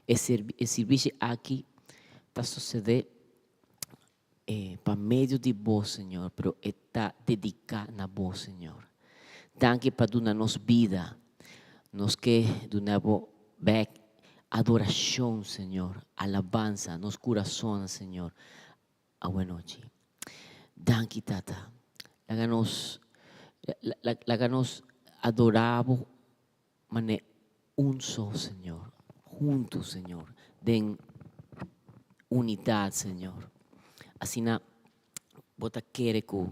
E sirbishi aki ta sosodé pa medio di Bo, Señor, pero e ta dediká na Bo, Señor. Danki pa duna nos bida. Nos ke duna Bo bèk adorashon, Señor, alabansa, nos kurasonnan, Señor, awanochi. Danki, Tata. Laga nos, laga nos adorá Bo manera un so, Señor. Huntu, Señor, den unidat, Señor. Asina Bo ta kere ku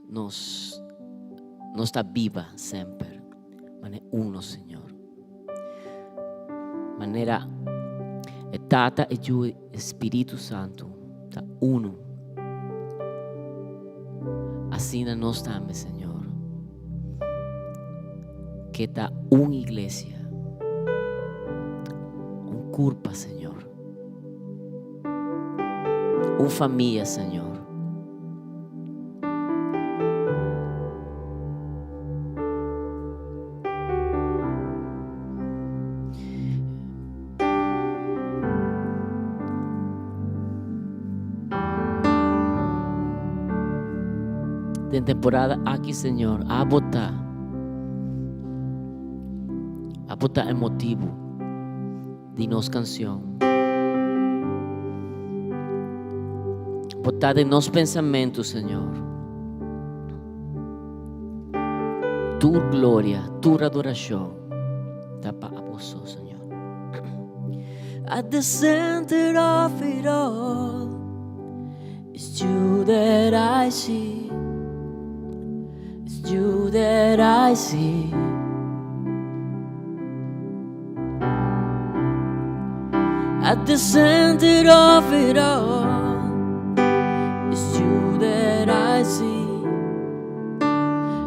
nos nos ta biba semper manera uno, Señor. Manera e Tata, e Yu, e Spiritu Santu ta uno. Asina nos tambe, Señor, ke ta un iglesia, un kurpa, Señor. Un famia, Señor. Den temporada aki, Señor, abo ta. Abo ta e motibu di nos canción. Bo ta den nos pensamentu, Señor. Tur gloria, tur adoracion ta pa abo so, Señor. At the center of it all, it's you that I see. It's you that I see. At the center of it all, it's you that I see.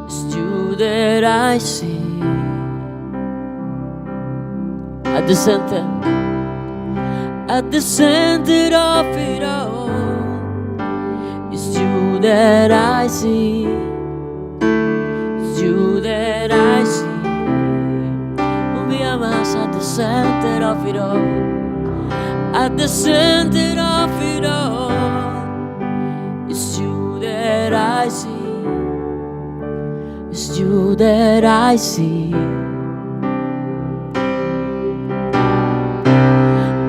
It's you that I see. At the center, at the center of it all, it's you that I see. It's you that I see. Un bia mas at the center of it all. At the center of it all. It's you that I see. It's you that I see.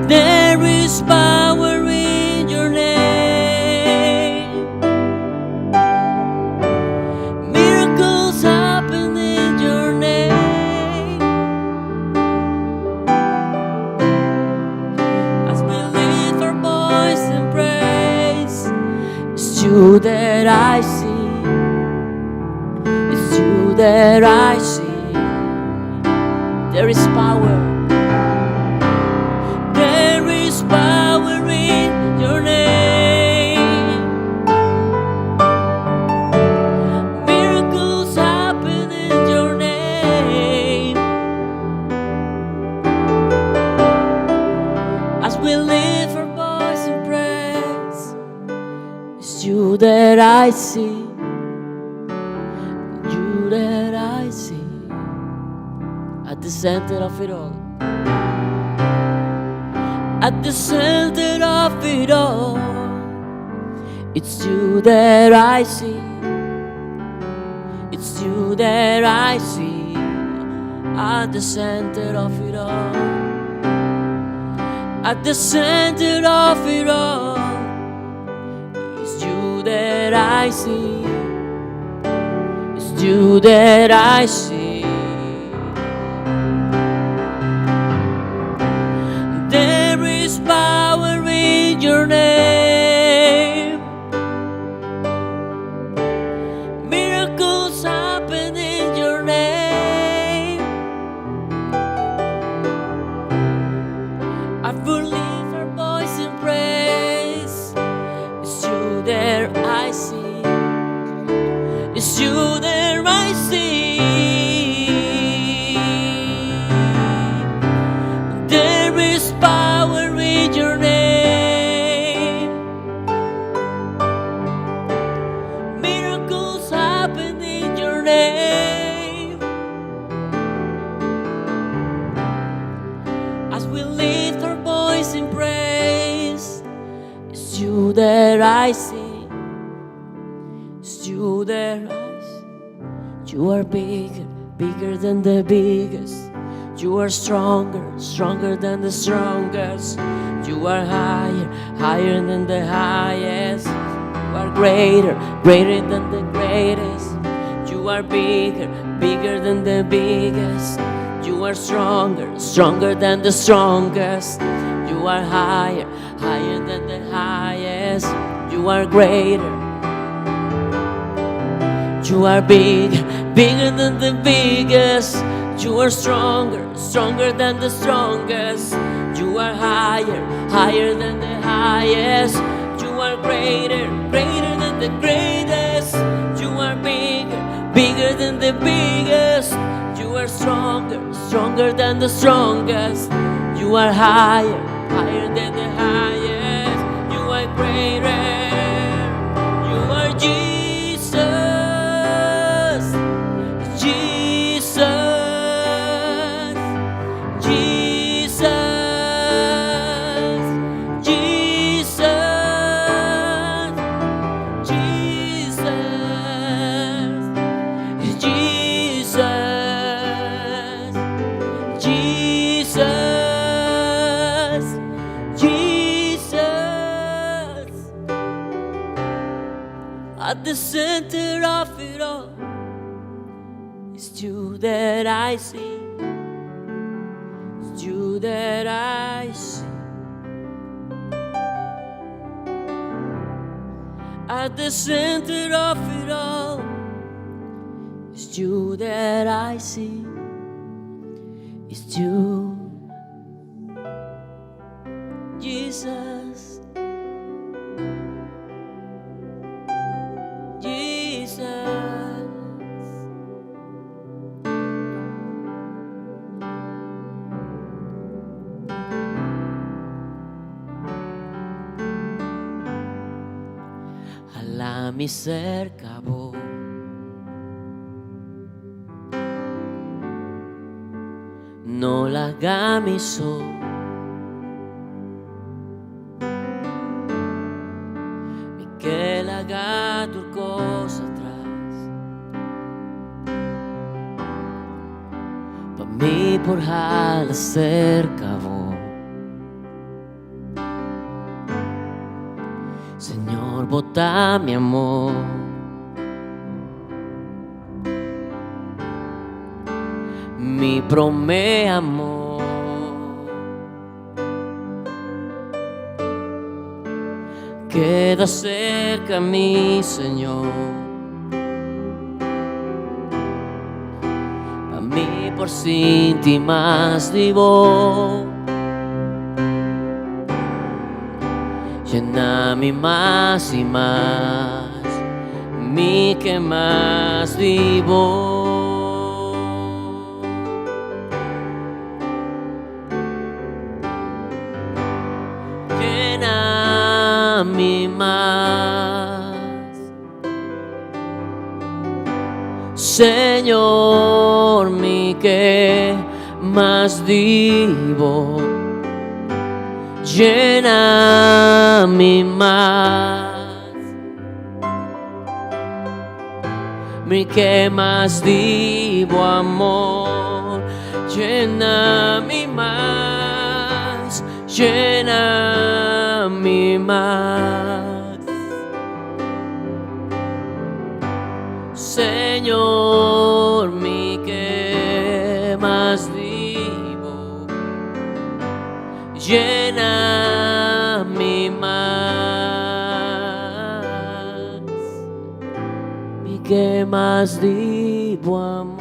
There is power in your name. Miracles happen in your name. As we lift our voice and praise, it's you that I see. It's you that I see. There is power. There is power in your name. Miracles happen in your name. As we lift our voice in praise, it's you that I see. You that I see. At the center of it all. At the center of it all. It's you that I see. It's you that I see. At the center of it all. At the center of it all. It's you that I see. It's you that I see. There is power in your name. Miracles happen in your name. I will lift our voice in praise. It's you that I see. It's you that I see. There is power in your name. Miracles happen in your name. As we lift our voice in praise, it's you that I see. It's you that I see. You are bigger, bigger than the biggest. You are stronger, stronger than the strongest. You are higher, higher than the highest. You are greater, greater than the greatest. You are bigger, bigger than the biggest. You are stronger, stronger than the strongest. You are higher, higher than the highest. You are greater. You are big, bigger than the biggest. You are stronger, stronger than the strongest. You are higher, higher than the highest. You are greater, greater than the greatest. You are bigger, bigger than the biggest. You are stronger, stronger than the strongest. You are higher, higher than the highest. You are greater. You are Jesus. Jesus. Jesus. Jesus. Jesus. Jesus. Jesus. Jesus. At the center of it all it's you that I see. It's you that I see. At the center of it all, it's you that I see. It's you, Jesus. Jesus. Hala mi serka bo. No laga mi so. Mi ke laga tur kos atras. Pa mi por hala serka bo. Señor, bo ta mi amor. Mi promé amor. Keda serka mi, Señor. Pa mi por sinti mas di bo. Yena mi mas i mas, mi ke mas di bo. Yena mi mas, Señor, mi ke mas di bo. Yena mi mas, mi ke mas di bo amor. Yena mi mas, yena mi mas. Señor, mi ke mas di bo. Yena mi mas, mi ke mas di bo amor.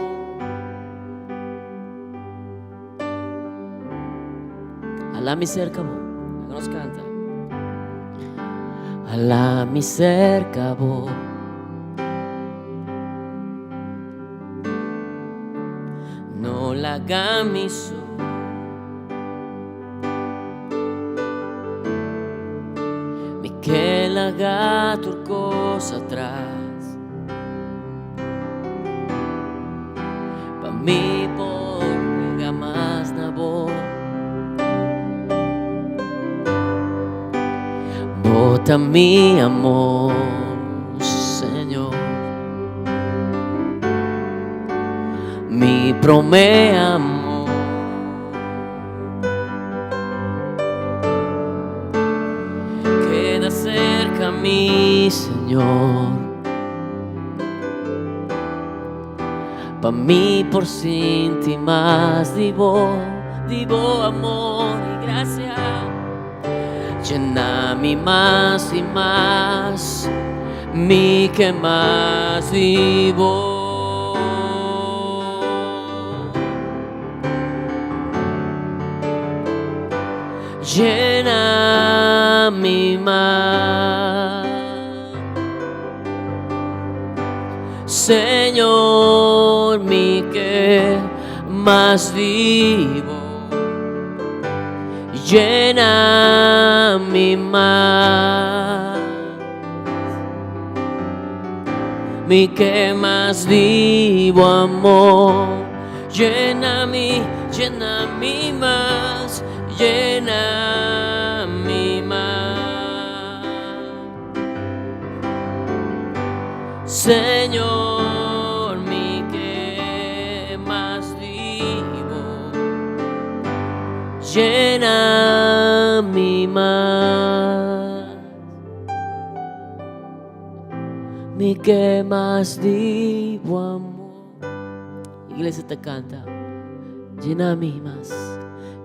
Hala mi serka bo. Laga nos kanta. Hala mi serka bo. No laga mi so. Mi ke laga tur kos atras. Pa mi por pega mas na bo. Ta mi amor, Señor. Mi promé amor. Keda serka mi, Señor. Pa mi por sinti mas di bo, di bo amor i grasia. Llena mi mas i mas, mi ke mas di bo. Llena mi mas. Señor, mi ke mas di bo. Llena mi mas. Mi ke mas di bo amor. Llena mi, llena mi mas. Llena mi mas. Señor, mi ke mas di bo. Llena mi mas. Mi ke mas di bo amor. Iglesia ta kanta. Llena mi mas.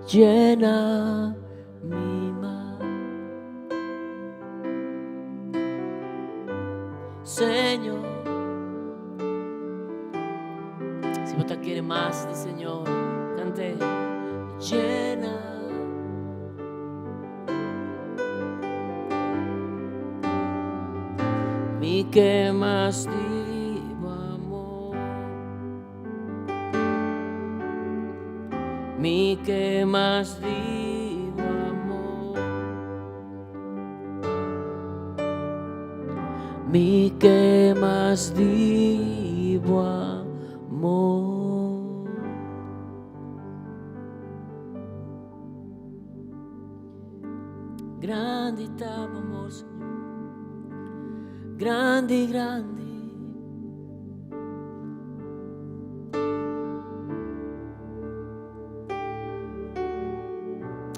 Llena mi mas. Señor. Si bo ta kere mas di Señor, kant'é. Llena. Mi ke mas di bo amor. Mi ke mas di bo amor. Mi ke mas di bo amor. Grandi ta bo amor, Señor. Grandi, grandi.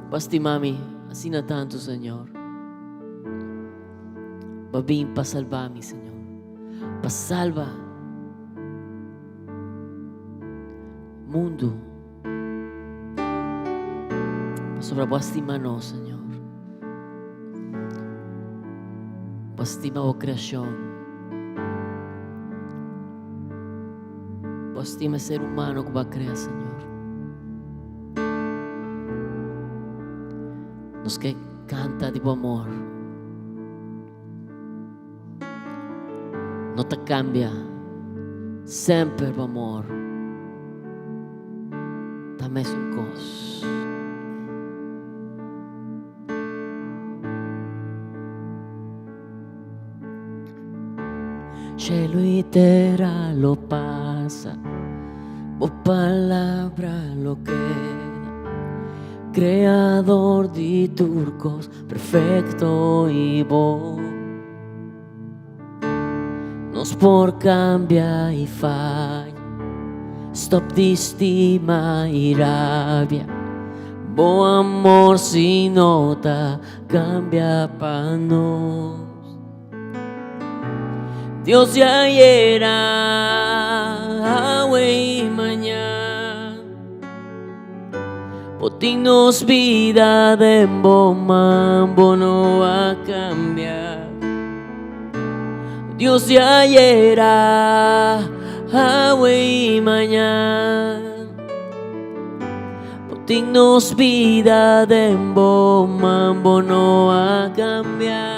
Bo a stima mi asina tantu, Señor. Bo a bin pa salba mi, Señor. Pa salba mundu. Pasobra bo a stima nos, Señor. Bo a stima bo creacion. Bo a stima e ser humano cu bo a crea, Señor. Nos ke canta di bo amor. No ta cambia. Semper bo amor ta mesun cos. Cielo y tera lo pasa, bo palabra lo queda. Creador di tur cos, perfecto y bo. Nos por cambia y falla, stop di stima y rabia. Bo amor si no ta cambia pa nos. Dios di ayera, awe y mañan. Bo tin nos bida den bo man, bo no a cambia. Dios di ayera, awe y mañan. Bo tin nos bida den bo man, bo no a cambia.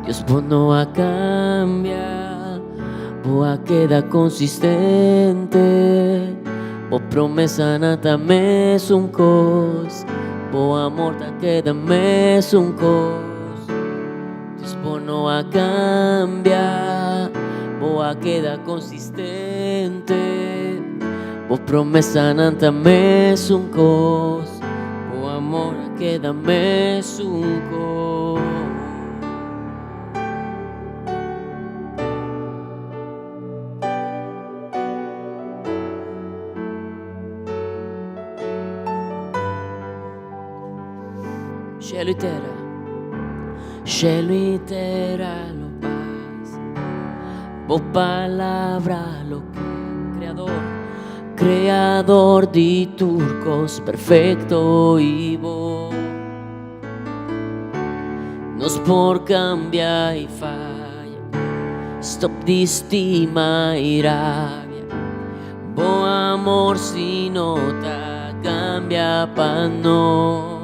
Dios bo no a cambia, bo a keda consistente. Bo promesanan ta mesun cos, bo amor ta keda mesun cos. Dios bo no a cambia, bo a keda consistente. Bo promesanan ta mesun cos, bo amor a. keda mesun kos. Shelu i tera, shelu i tera lo pasa, bo palabra lo keda. Creador, Creador di tur cos perfecto i bo nos por cambia i faya. Stop di stima i rabia, bo amor si no ta cambia pa nos.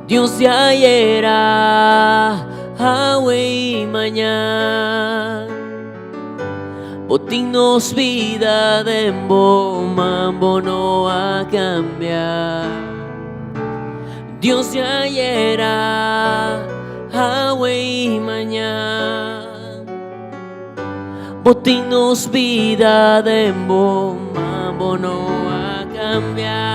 Dios di ayera, awe i mañan. Bo tin nos bida den bo man, bo no a cambia. Dios di ayera, awe i mañan. Bo tin nos bida den bo man, bo no a cambia.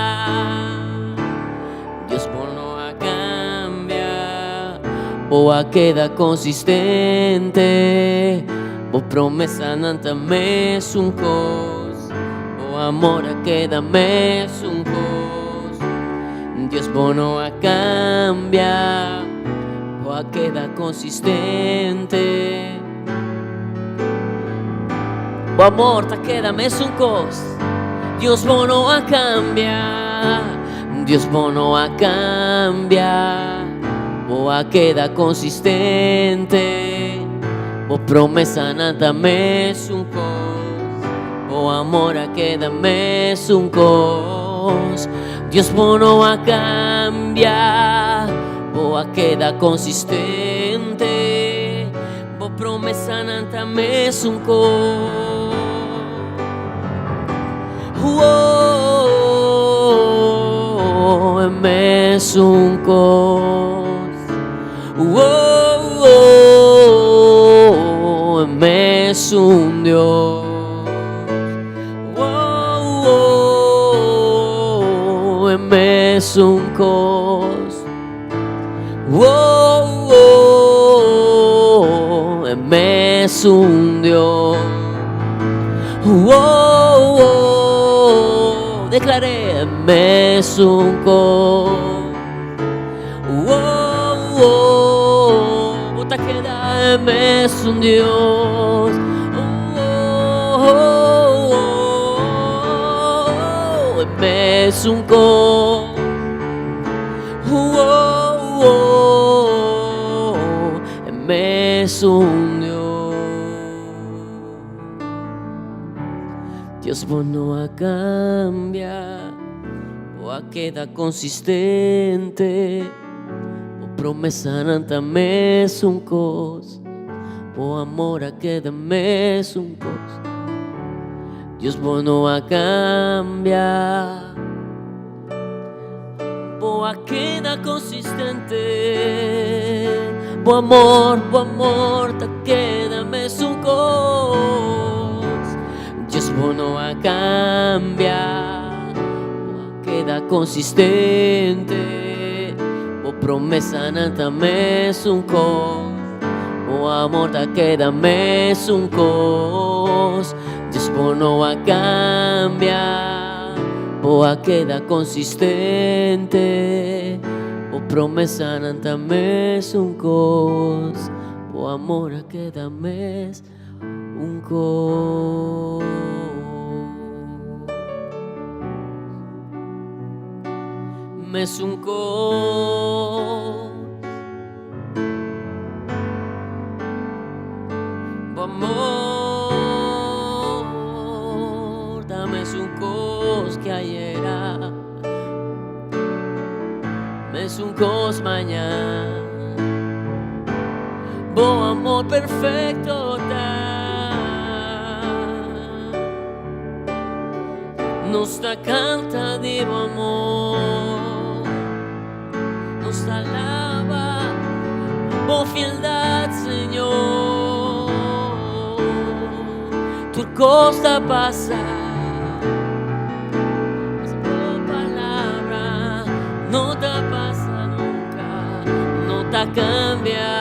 Dios bo no a cambia, bo a keda consistente. Bo promesanan ta mesun cos, bo amor a keda mesun cos. Dios bo no a cambia, bo a keda consistente. Bo amor ta keda mesun kos. Dios bo no a kambia. Dios bo no a kambia. Bo a keda konsistente. Bo promesanan ta mesun kos. Bo amor a keda mesun kos. Dios bo no a kambia. Bo a keda konsistente. Bo promesanan ta mesun kos. Woah, e mesun kos. Woah, e mesun Dios. Woah, e mesun kos. Woah, e mesun Dios. Woah, declar'é e mesun kos. Woah, bo ta keda e mesun Dios. Woah, e mesun kos. E mesun Dios. Dios bo no a cambia, bo a keda consistente. Bo promesanan ta mesun cos, bo amor a keda mesun cos. Dios bo no a cambia. Bo a keda konsistente. Bo amor, bo amor ta keda mesun kos. Dios bo no a kambia. Bo a keda konsistente. Bo promesanan ta mesun kos. Bo amor ta keda mesun kos. Dios bo no a kambia. Bo a keda konsistente, bo promesanan ta mes un kos, bo amor a keda mes un kos. Mes un kos. Bo amor ta mesun kos ke ayera, mesun kos mañana. Bo amor perfecto ta. Nos ta canta di bo amor. Nos ta alaba bo fieldad, Señor. Tur cos ta pasa, mas bo palabra ta pasa nunka, no ta kambia.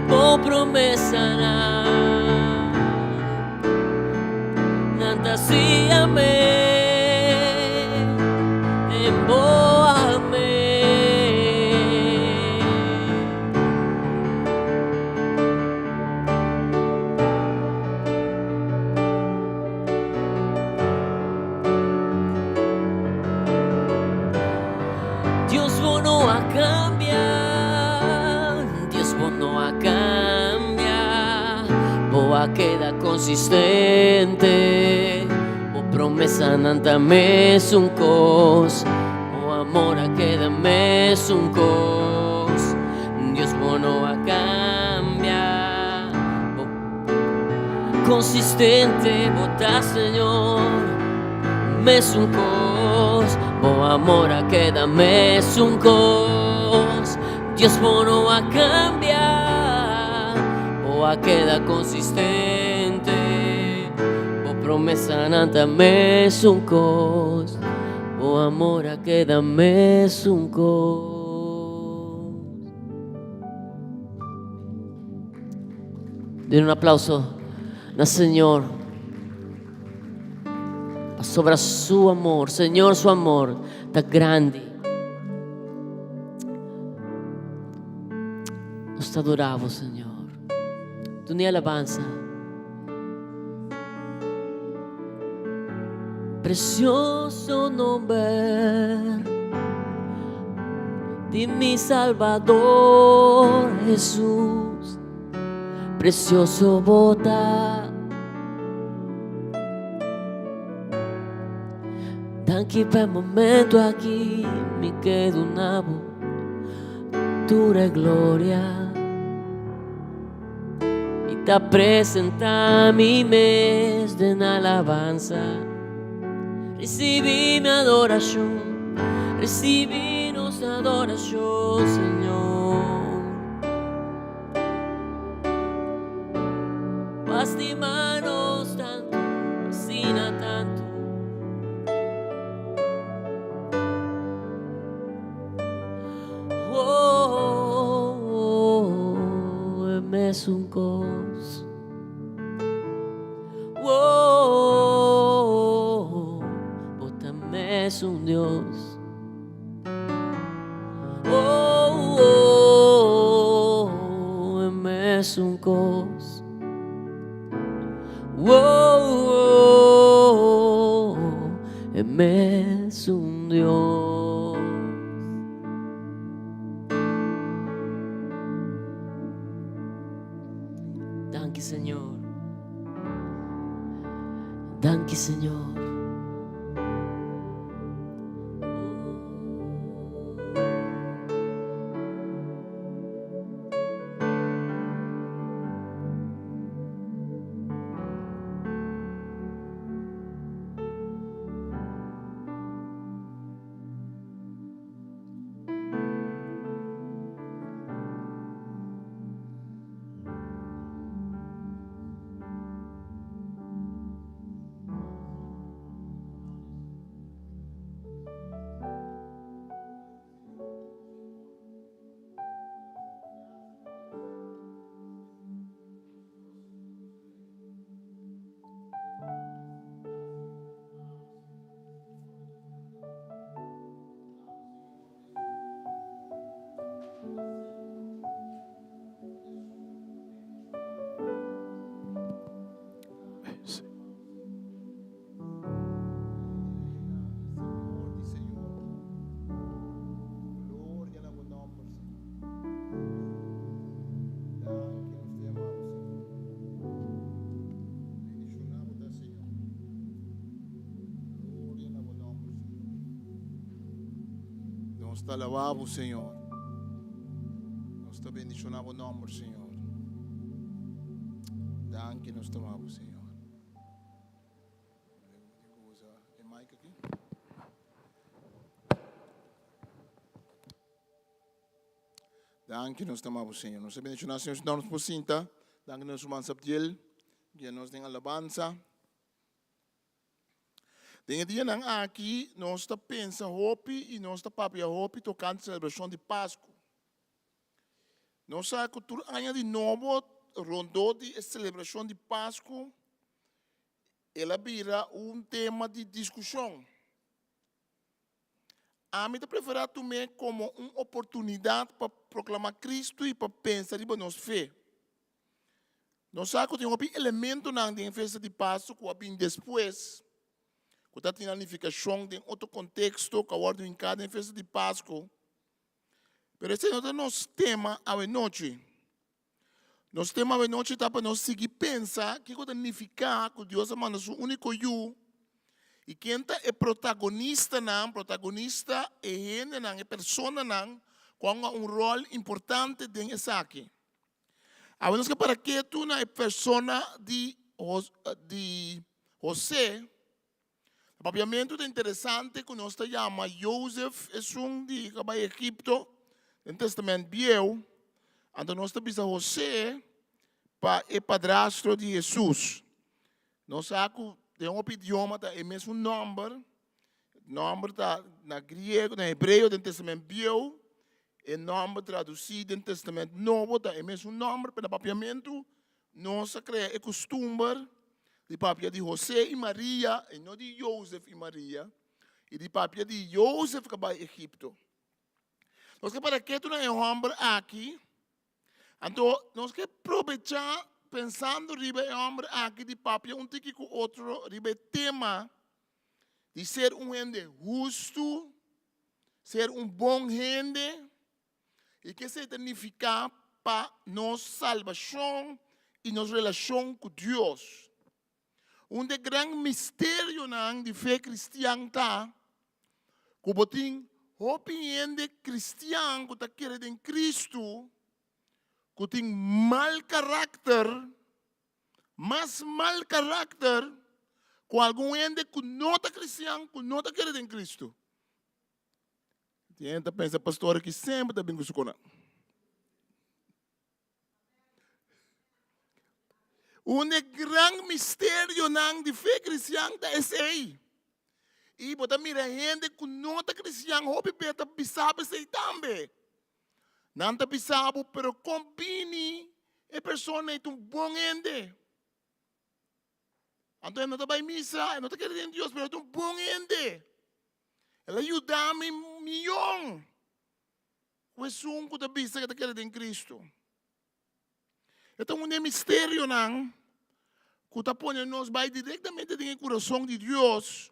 Bo promesanan, nan ta sí amén, den bo amén. Dios bo no a cambia, Dios bo no a cambia, bo a keda consistente, bo promesanan ta mesun cos, bo amor a keda mesun cos, Dios bo no a cambia, bo Consistente bo ta Señor, mesun cos, bo amor a keda mesun cos, Dios bo no a cambia, bo a keda consistente, bo promesanan ta mesun cos, bo amor a keda mesun cos. Den un aplauso na Señor. Pasobra su amor, Señor su amor ta grandi. Nos ta adorabo, Señor. Duna e alabanza. Precioso nomber di mi Salvador Jesús. Precioso bo ta. Danki pa e momento aki mi ke duna bo tur e gloria. Mi ta presenta mi mes den alabansa. Ricibi mi adoracion, ricibi nos adoracion, Señor. Bo a stima nos tantu, asina tantu. Oh, oh, e mesun kos. Oh, bo ta mesun Dios. Oh, oh, e mesun kos. Oh, oh, e mesun Dios. Danki Señor. Danki Señor. Nos ta alabá bo, Señor. Nos ta bendishoná bo nòmber, Señor. Danki nos ta ama bo, Señor. Danki nos ta ama bo, Señor. Nos ta bendishoná, Señor. Nos por sinta. Danki nos ruman Sabdiel. Guia nos den alabansa. Den e dianan aki nos ta pensa hopi i nos ta papia hopi tokante selebrashon di Pasku. Nos sa ku tur aña di nobo rondó di e selebrashon di Pasku el a bira un tema di diskushon. Ami ta preferá tum'é komo un oportunidat pa proklamá Kristu i pa pensa riba nos fe. Nos sa ku tin hopi elementonan den e festa di Pasku ku a bin despues, ku ta tin nan nifikashon den otro konteksto ku a wòrdu hinká den e festa di Pasku. Pero esei no ta nos tema awenochi. Nos tema awenochi ta pa nos sigui pensa kiko ta nifiká ku Dios a manda su úniko Yu i ken ta e protagonistanan, protagonista, e hendenan, e personanan ku a hunga un ròl importante den esaki. Awe nos ke para ketu na e persona di di José. Na papiamentu ta interesante ku nos ta yama Jozef esun di ku a bai Egipto den Testament Bieu, anto nos ta bisa José pa e padrastro di Hesus. Nos sa ku den hopi idioma ta e mesun nòmber, nòmber ta na griego, na hebreo den Testament Bieu, E nòmber tradusí den Testament Nobo ta e mesun nòmber, pero na papiamentu nos a krea e kustumber di papia di Hosé i Maria i no di Jozef i Maria, i di papia di Jozef ku a bai Egipto. Nos ke para ketu na e hòmber aki, anto nos ke probechá pensando riba e hòmber aki di papia un tiki ku otro riba e tema di ser un hende hustu, ser un bon hende i ke esei ta nifiká pa nos salbashon i nos relashon ku Dios. Un di e gran misterionan di fe kristian ta ku bo tin hopi hende kristian ku ta kere den Kristu ku tin mal karakter, mas mal karakter ku algun hende ku no ta kristian, ku no ta kere den Kristu. Tin hende ta pensa pastor aki semper ta bin ku su konan. Un di e gran misterionan di fe kristian ta esei. I bo ta mira hende ku no ta kristian hopi be ta bisa bo esei tambe. Nan ta bisa bo, pero kon bini e persona ei ta un bon hende? Anto e no ta bai misa, e no ta kere den Dios, pero e ta un bon hende. El a yuda mi miyon ku esun ku ta bisa ku ta kere den Kristu. E ta un di e misterionan ku ta pone nos bai direktamente den e kurason di Dios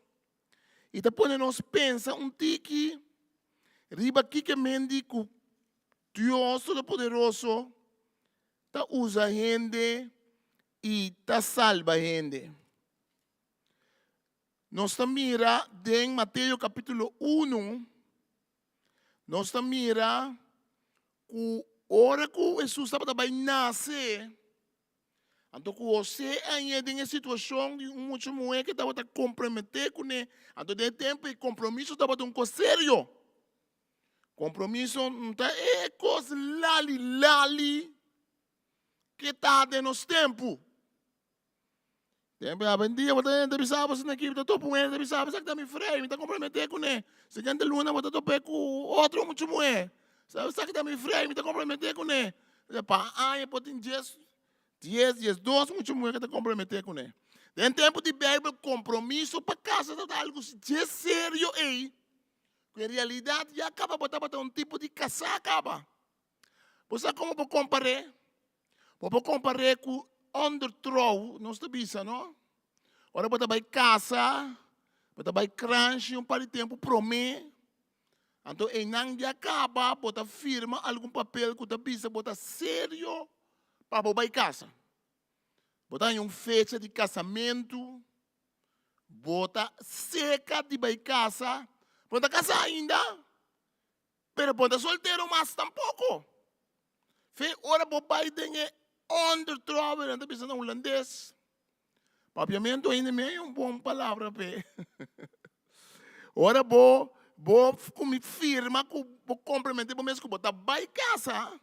i ta pone nos pensa un tiki riba kiko men di ku Dios Todopoderoso ta usa hende i ta salba hende. Nos ta mira den Mateo kapítulo unu, nos ta mira ku ora ku Hesus tabata bai nase, anto ku Hosé a hañ'é den e situashon di un mucha muhé ku tabata komprometé kuné, anto den e tempu ei kompromiso tabata un kos serio. Kompromiso no ta e kos lali lali ke ta den nos tempu. Tempu awendia bo ta entrevistá bo esaki bo ta topa un hende ta bisa bo esaki ta mi frei mi ta komprometé kuné. Siguiente luna bo ta top'é ku otro mucha muhé esaki ta mi frei mi ta komprometé kuné. Pa aña por tin dies dies diesdos mucha muhé ku ta komprometé kuné. Den tempu di beibel kompromiso pa kasa tabata algu dje serio ei ku en realidat ya kaba bo tabata un tipo di kasá kaba. Bo sa komo bo kompar'é? Bo por kompar'é ku ondertrouw, nos ta bisa, no? Ora bo ta bai kasa, bo ta bai kranshi un par di tempu promé, anto einan ya kaba bo ta firma algun papel ku ta bisa bo ta serio pa bo bai kasa. Bo ta haña un fecha di kasamentu, bo ta seka di bai kasa, bo no ta kasa ainda. Pero bo no ta soltero mas tampoco. Fe ora bo bai den e ondertrouwen, nan ta bisa na hulandes. Papiamento ainda mi hay un bon palabra p'e. Ora bo bo kumi firma ku bo komprometé bo mes ku bo ta bai kasa,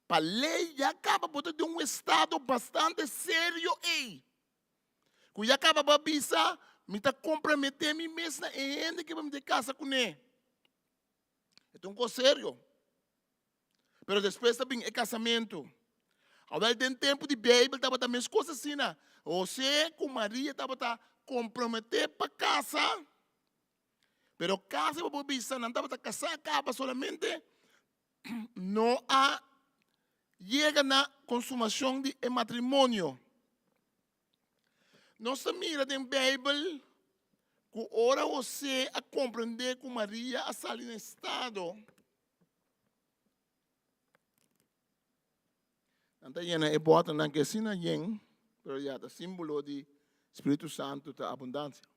pa lei ya kaba bo ta den un estado bastante serio ei. Ku ya kaba bo a bisa. Mi ta komprometé mi mes na e hende ku mi ta kasa kuné. E ta un kos serio. Pero despues ta bin e kasamentu. Awel den tempu di Beibel tabata mes kos asina. Hosé ku Maria tabata komprometé pa kasa. Pero kasi bo por bisa nan tabata kasá kaba solamente no a yega na konsumashon di e matrimonio. Nos ta mira den Beibel ku ora Hosé a komprendé ku Maria a sali na estado, nan ta yena e bòternan ku asina yen, pero ya ta símbolo di Spiritu Santu ta abundansia.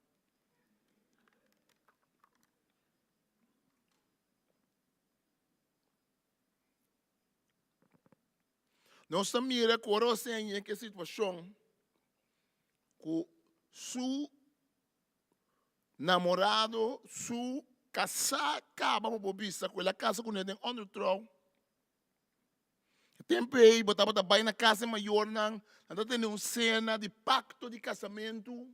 Nos ta mira ku ora José a yega e situashon ku su namorado, su kasá kaba pa por bisa ku el a kasa kuné den ondertrouw. E tempu ei bo tabata bai na kas e mayornan, nan ta tene un sena di pakto di kasamentu.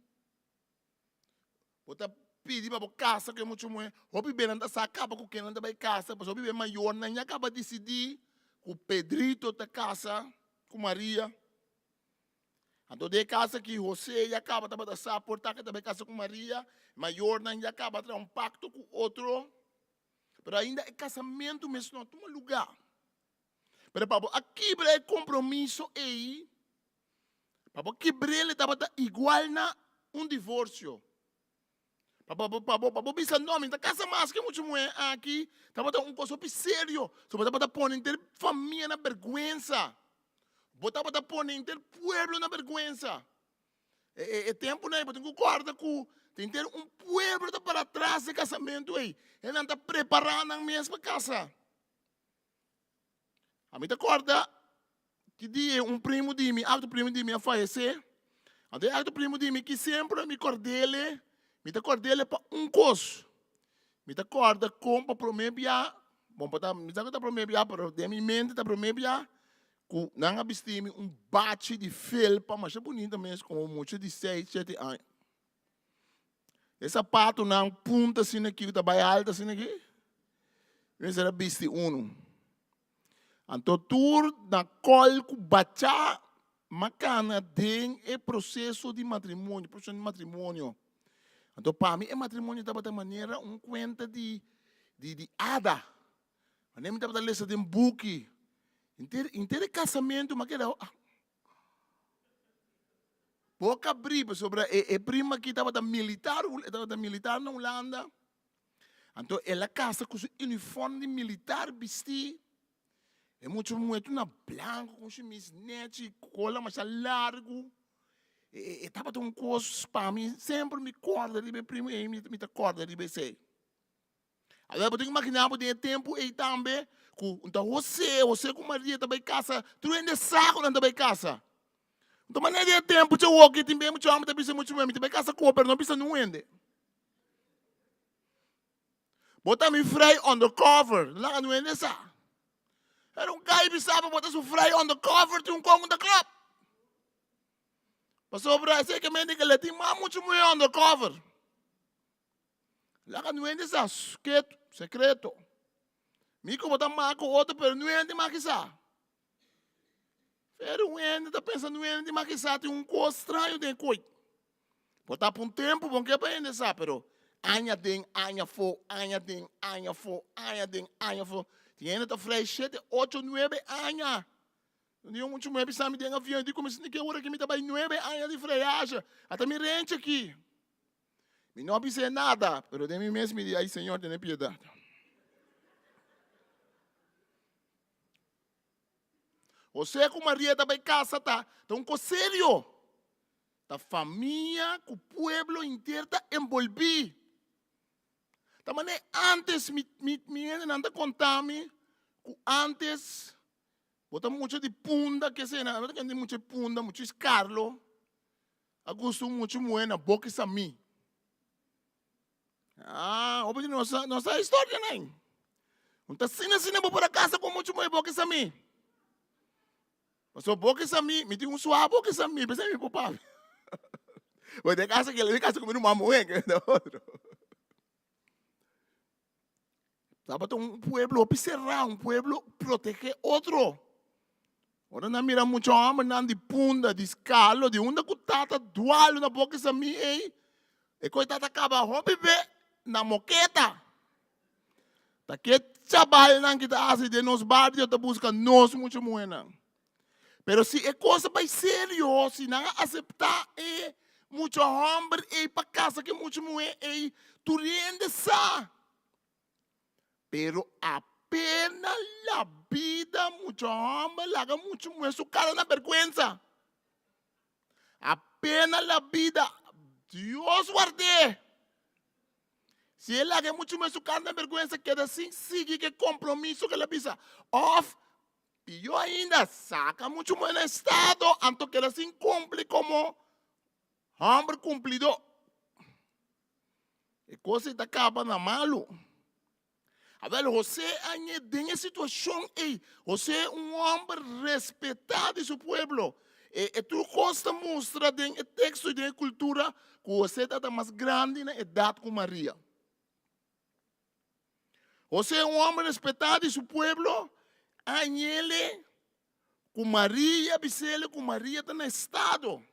Bo ta pidi pa bo kasa ku e mucha muhé. Hopi be nan ta sa kaba ku ken nan ta bai kasa, pasobra hopi be mayornan ya kaba disidí ku Pedrito ta kasa ku Maria. Anto den e kas aki Hosé ya kaba tabata sa por ta ke ta bai kasa ku Maria. Mayornan ya kaba traha un pakto ku otro, pero ainda e kasamentu mes no a tuma lugá. Pero pa bo a kibra e kompromiso ei, Pa bo kibr'el e tabata igual na un divorsio. Pa bo, pa bo, pa bo bisa no, mi ta kasa mas ku e mucha muhé aki, tabata un kos hopi serio. So bo tabata pone henter famia na bèrgwensa. Bo tabata pone henter pueblo na bèrgwensa. E, e, e tempunan ei bo tin ku kòrda ku tin henter un pueblo ta para tras di e kasamentu ei. E nan ta prepará nan mes pa kasa. Ami ta kòrda ki dia un primu di mi, altu primu di mi a fayesé. Anto e altu primu di mi ki semper mi kòrd'el, mi ta kòrd'el pa un kos. Mi ta kòrda kon pa promé bia, bon pa ta, mi sa ku ta promé bia, pero den mi mente ta promé bia ku nan a bisti mi un bachi di felpa masha bunita mes komo mucha di seis, shete aña. E sapatonan punta asina aki ku ta bai alto asina aki, mi mester a bisti unu. Anto tur na kòl ku bachá m'a kana den e proseso di matrimonio, proseso di matrimonio. Anto pa mi e matrimonio tabata manera un kuenta di di di ada. Manera mi tabata lesa den buki. Henter henter e kasamentu m'a keda. Boca abrí pasobra e e prima aki tabata militar, e tabata militar na Hulanda. Anto el a casa cu su uniform di militar bistí. E mucha muher tur na blanco cu un shimis nechi, cola masha largo. E e e tabata un cos pa mi, semper mi corda riba e primo ei, mi ta corda riba esey. Awor bo tin ku imaginá bo den e tempu ei tambe ku ta Hosé, Hosé ku Maria ta bai kasa, tur hende sa ku nan ta bai kasa. Nton manera den e tempu dje woki tin be mucha hòmber ta bisa mucha muhé mi ta bai kasa ku bo pero no bisa niun hende. Bo ta mi frei undercover, no laga niun hende sa. Pero un gai bisa bo bo ta su frei undercover tin un kon ku ta klòp. Pasobra esei ke mente ke le tin mas mucha muhé undercover. Laga nu hende sa sketu, sekreto. Mi ku bo ta mak ku otro pero nu hende maki sa. Pero un hende ta pensa nu hende maki sa tin un kos straño den koi. Bo ta pa un tempu bo no ke pa hende sa pero aña den aña afó, aña den aña afó, aña den aña afó. Tin hende ta frei shete, ocho, nuebe aña. Un dia un mucha muher bisa mi den avion, e di ku mi sinti ke ora ki mi ta bai nuebe aña di freiasha. Ata mi renchi aki. Mi no a bis'é nada, pero den mi mes mi di, Ay, Señor, tene piedat. José ku Maria ta bai kasa ta ta un kos serio. Ta famia ku pueblo inter ta enbolbí. Ta manera antes mi mi mi hendenan ta konta mi ku antes bo ta mucha di punda kesena, no ta kende mucha di punda, mucha di skarlo. A gusta un mucha muhé na boki samí. Ah, hopi di nos no sa historia nan. Un ta asina asina bo por a kasa ku un mucha muhé boki samí. Pasobra boki samí, mi tin un sua boki samí, p'esei mi por papia. Bo den kasa ke den kasa ku mi ruman muhé ke ta otro. Tabata un pueblo hopi será, un pueblo protegé otro. Ora nan mira mucha hombernan di Punda, di Skalo, di unda ku tata dualu na boka sa mi ei, e koe tata kaba hopi be na moketa. Ta ke chabalnan ki ta hasi den nos bario ta buska nos mucha muhénan. Pero si e kos a bai serio, si nan a aseptá e mucha hòmber ei pa kasa ku e mucha muhé ei, tur hende sa. Pero apena la bida mucha hòmber laga mucha muhé su kara na bèrgwensa. Apena la bida, Dios ward'é. Si e laga e mucha muhé su kara na bèrgwensa, keda sin sigui ku e kompromiso ku el a bisa. Òf Pió ainda, saka muchu muhé na estado, anto keda sin kumpli komo hòmber kumplidó. E kos ei ta kaba na malu. Awèl, José a ñe den e situashon ei. José un hòmber respetá di su pueblo. E e tur kos ta mustra den e teksto i den e kultura ku José tabata mas grandi na edat ku Maria. José, un homber respetá di su pueblo, a hañ'ele ku Maria, bis'ele ku Maria ta na estado.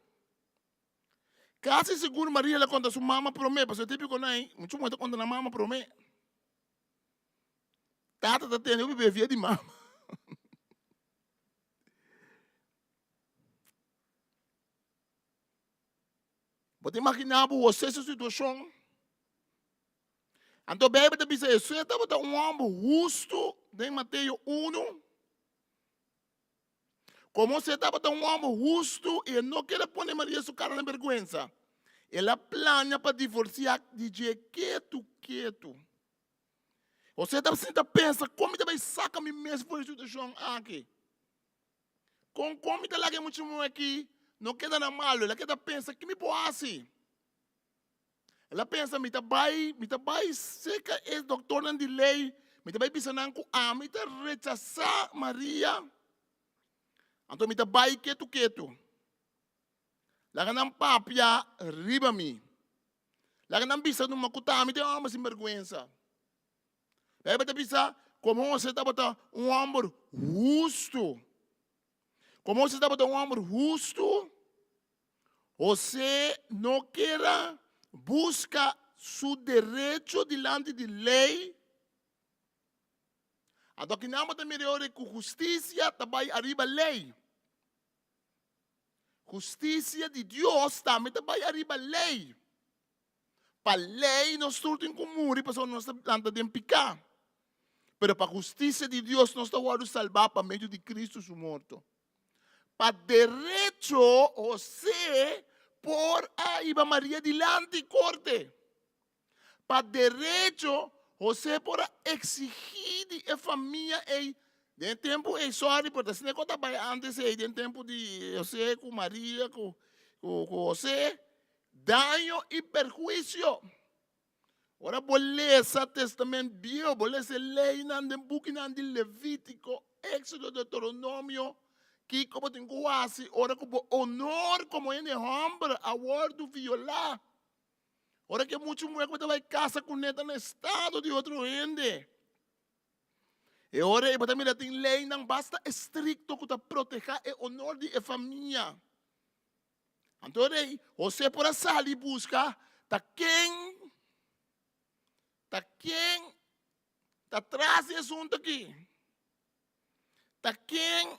Kasi sigur Maria la konta su mama promé, pasobra e típiko nan ei, muchu muhé ta konta nan mama promé. Tata ta tende hopi befia di mama. Bo ta imaginá bo José su situashon? Anto Beibel ta bisa Hesus tabata un hòmber hustu den Mateo unu. Komo José tabata un hòmber hustu i e no kere pone Maria su kara na bèrgwensa, el a plania pa divorsiá di dje ketu ketu. José tabata sinta pensa, Kon mi ta bai saka mi mes for di e situashon aki? Kon kon mi ta laga e mucha muhé aki no keda na malu? El a keda pensa, Ki mi por hasi? El a pensa, Mi ta bai, mi ta bai serka e doktornan di lei, mi ta bai bisa nan ku ami ta rechasá Maria, anto mi ta bai ketu ketu. Laga nan papia riba mi. Laga nan bisa numa ku ta ami ta e hòmber sinbèrgwensa. Beibel ta bisa, Komo José tabata un hòmber hustu. Komo José tabata un hòmber hustu, José no kier a buska su derecho dilanti di lei. Anto akinan bo ta mira e ora ku hustisia ta bai ariba lei. Hustisia di Dios tambe ta bai ariba lei. Pa lei nos tur tin ku muri pasobra nos ta lanta den piká. Pero pa hustisia di Dios nos ta wòrdu salbá pa medio di Kristu su morto. Pa derecho José por a hiba Maria dilanti korte. Pa derecho José por a eksigí di e famia ei den e tempu ei, sorry, pero ta asina ku ta bai antes ei den tempu di José ku Maria ku ku José, daño i perhuisio. Ora bo lesa Testament Bieu, bo lesa e leinan den bukinan di Levítiko, Éksodo, Deuteronomio, kiko bo tin ku hasi ora ku bo onor komo hende hòmber a wòrdu violá? Ora ku e mucha muhé ku bo ta bai kasa kuné ta na estado di otro hende. E ora ei bo ta mira tin leinan basta estrikto ku ta protehá e onor di e famia. Anto rei José por a sali buska ta ken ta ken ta tras di asunto aki. Ta ken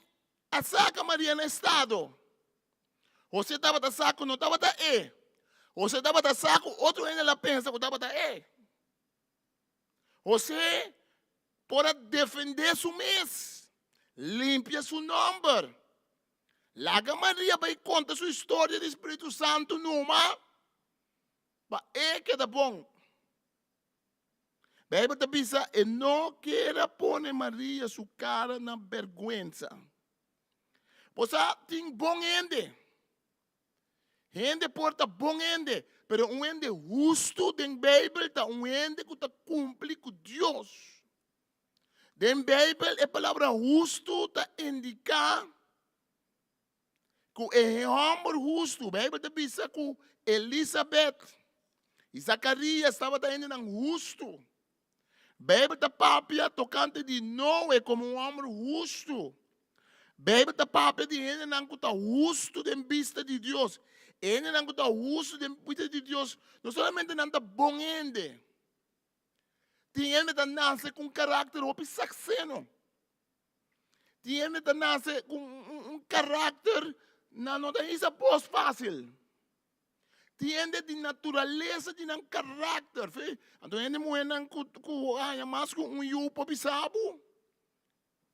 a saka Maria na estado. José tabata sa ku no tabata e. José tabata sa ku otro hende la pensa ku tabata e. José por a defendé su mes, limpia su nomber. Laga Maria bai konta su historia di Spiritu Santu numa pa e keda bon. Beibel ta bisa e no kier a pone Maria su kara na bèrgwensa. Bo sa tin bon hende. Hende por ta bon hende, pero un hende hustu den Beibel ta un hende ku ta kumpli ku Dios. Den Beibel e palabra hustu ta indiká ku e hòmber hustu, Beibel ta bisa ku Elisabet i Zakarias tabata hendenan hustu. Beibel ta papia tokante di Noe komo un hòmber hustu. Beibel ta papia di hendenan ku ta hustu den bista di Dios. E hendenan ku ta hustu den bista di Dios, no solamente nan ta bon hende. Tin hende ta nase ku un karakter hopi sakseno. Tin hende ta nase ku un karakter nan no ta hisa bos fásil. Tin hende di naturalesa di nan karakter. Fe, anto hende muhénan ku ku haña mas ku un yu por bisa bo.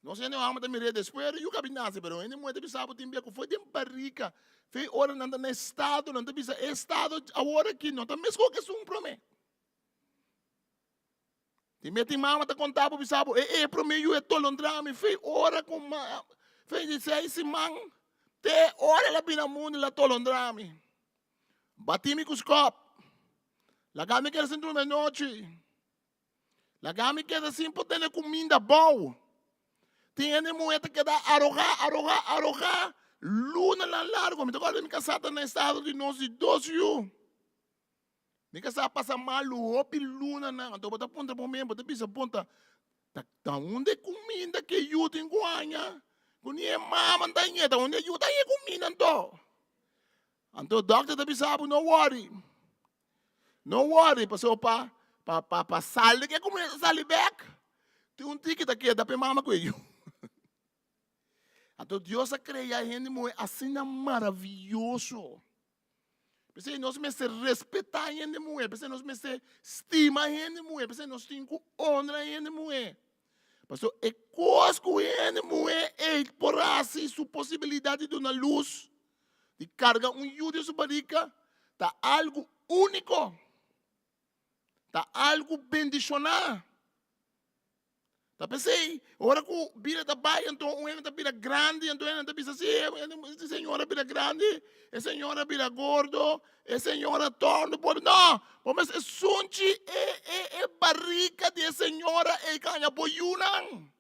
Nos hende hòmber ta mir'é despues e yu kabi nase, pero hende muhé ta bisa bo tin bia ku foi den barika. Fe, ora nan ta na estado, nan ta bisa e estado awor aki no ta meskos ku esun promé. Tin bia tin mama ta konta bo bisa bo e e promé yu e tolondra mi fe ora ku ma fe di seis siman te ora el a bini na mundu el a tolondra mi. Bati mi ku skòp. Laga mi keda sin durmi anochi. Laga mi keda sin por tene kuminda bou. Tin hende muhé ta keda arogá, arogá, arogá lunanan largu. Mi ta kòrda mi kasá ta na estado di nos di dos yu. Mi ka sa pasa malu hopi lunanan, anto bo ta puntra bo mes, bo ta bisa bon ta ta unda e kuminda ku e yu tin ku haña? Ku ni e mama ta hañ'é, ta unda e yu ta haña e kuminda anto? Anto dòkter ta bisa bo no wòri, no wòri pasobra pa pa pa pa sali ku e kuminda ta sali bèk, tin un tiki ta keda pa e mama ku e yu. Anto Dios a krea hende muhé asina maravioso. P'esei nos mester respetá hende muhé, p'esei nos mester stima hende muhé, p'esei nos tin ku honra hende muhé. Pasobra e kos ku hende muhé ei por hasi, su posibilidat di duna lus, di karga un yu den su barika, ta algu úniko, ta algu bendishoná. Ta p'esei, ora ku bida ta bai, anto un hende ta bira grandi, anto hende ta bisa, sí, e señora bira grandi, e señora bira gordo, e señora torno por. No! Bo mes e sunchi e e e barika di e señora ei kaña bo yunan.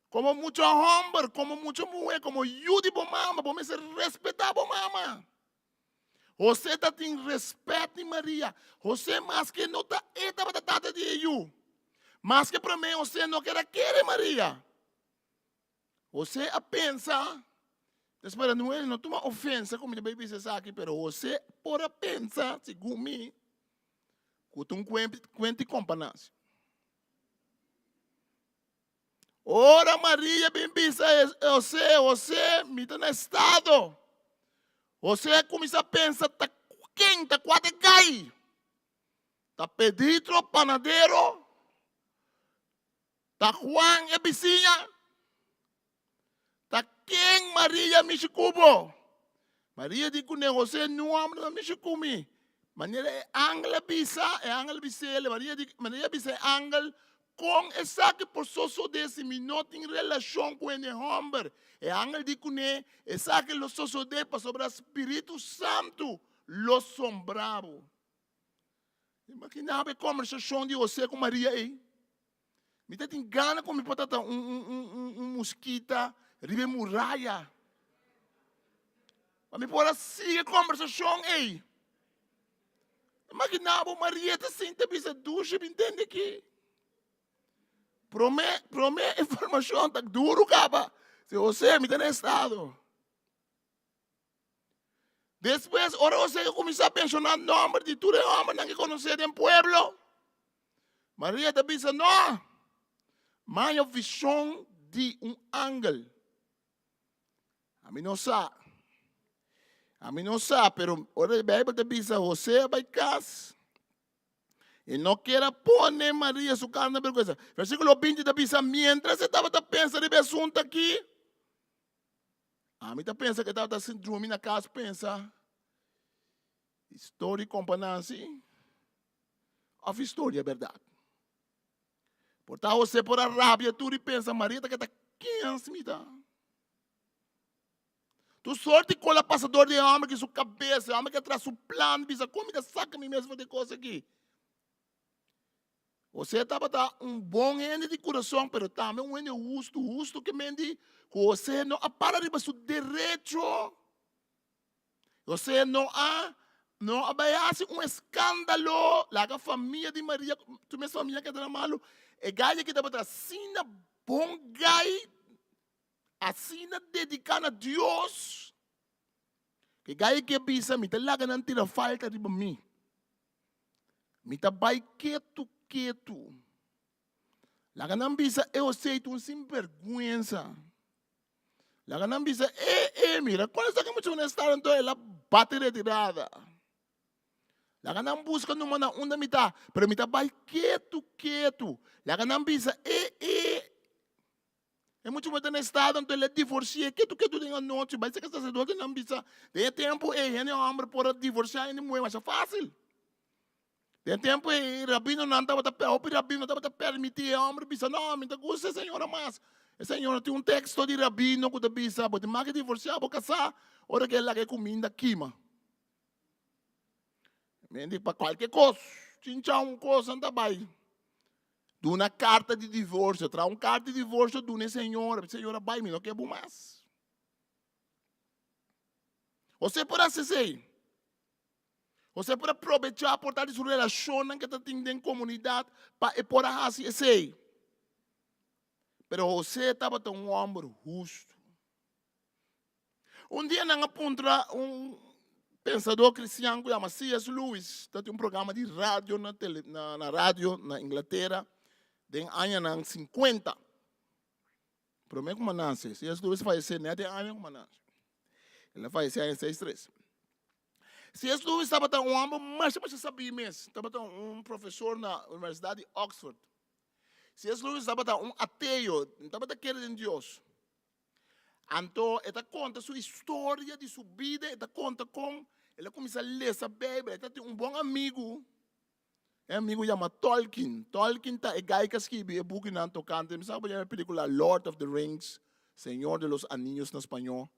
Komo mucha hòmber, komo mucha muhé, komo yu di bo mama, bo mester respetá bo mama. José ta tin respet di Maria. José maske no ta e tabata tata di e yu. Maske promé José no keda kere Maria. José a pensa, ta spera Noel no tuma ofensa ku mi ta bai bisa esaki, pero José por a pensa, segun mi, ku ta un kuenta di kompanasio. Ora Maria bin bisa José, José, mi ta na estado. José a kuminsá pensa, ta ken, ta kua ta e gai? Ta Pedrito panadero? Ta Juan e bisiña? Ta ken Maria mishi ku bo? Maria di kuné, José, niun hòmber no mishi ku mi. Manera e angel a bisa, e angel a bis'el, Maria di, Maria a bisa e angel, Kon esaki por sosodé si mi no tin relashon ku hende hòmber? E angel di kuné, Esaki lo sosodé pasobra Spiritu Santu lo sombra bo. Imaginá bo e kòmbersashon di José ku Maria ei. Mi ta tin gana ku mi por ta un un un un muskita riba e muraya. Pa mi por a sigui e kombersashon ei. Imagina bo Maria ta sinta bisa dushi bin tende aki. Prome prome informashon ta duru kaba. Si Jose mi ta na estado. Despues, ora José a kuminsá menshoná nòmber di tur e hòmbernan ke konosé den pueblo, Maria ta bisa, No! M'a haña vishon di un angel. Ami no sa. Ami no sa, pero ora e Beibel ta bisa José a bai kas, e no kier a pone Maria su kara na bergwensa. Versíkulo 20 ta bisa, miéntras e tabata pensa riba e asuntu akí, Ami ta pensa ku e tabata sin drumi na kas pensa historia kompa Nancy òf historia bèrdat. Por ta José por a rabia tur i pensa Maria ta keda kens mi ta. Tur sorti kos a pasa dor di e hòmber ki su kabes, e hòmber ki a traha su plan bisa kon mi ta saka mi mes for di e kos aki. José tabata un bon hende di kurason, pero tambe un hende hustu. Hustu ke men di ku José no a para riba su derecho. José no a no a bai hasi un eskandalo, laga famia di Maria, su mes famia keda na malu. E gai aki tabata asina bon gai, asina dediká na Dios, ku e gai aki a bisa, mi ta laga nan tira falta riba mi. Mi ta bai ketu ketu. Laga nan bisa e José ta un sinbergüensa. Laga nan bisa, e, e, mira, cual esaki mucha un estado, enton el a bati retirada. Laga nan busca numa na unda mi ta, pero mi ta bai ketu, ketu. Laga nan bisa, e, e, e mucha mujer ta na estado, enton el a divorcia, ketu, ketu den anochi, bai seka sacerdote nan bisa, den e tempo ei hende homber por a divorcia hende muher masha facil. Den tempu ei, rabinonan tabata, hopi rabino tabata permití e hòmber bisa, No, mi ta gusta e señora mas. E señora tin un teksto di rabino ku ta bisa, Bo tin mag di divorsiá bo kasá ora ku e laga e kuminda kima. Mi di, pa kualke kos, chinchá un kos nan ta bai. Duna karta di divorsio, traha un karta di divorsio duna e señora, e señora bai, mi no ke bo mas. José por hasi esei. José por a probechá por tal di su relashonnan ku e ta tin den komunidat pa e por a hasi esei. Pero José tabata un hòmber hustu. Un dia nan a puntra un pensadó kristian ku yama C.S. Lewis, ta tin un programa di radio na tele, na, na radio na Inglatera den añanan sinkuenta. Promé ku mi a nase, C.S. Lewis fayesé nèt e aña ku mi a nase. El a fayesé aña seis tres. C.S. Lewis tabata un homber masha masha sabí mes. Tabata un profesor na Universidad di Oxford. C.S. Lewis tabata un ateo, no tabata kere den Dios. Anto e ta konta su historia di su bida, e ta konta kon el a kuminsá lesa Beibel. E ta tin un bon amigu, e amigu yama Tolkien. Tolkien ta e gai ku a skibi e bukinan tokante, mi sa ku bo yama e pelikula Lord of the Rings, Señor de los Anillos na spañó.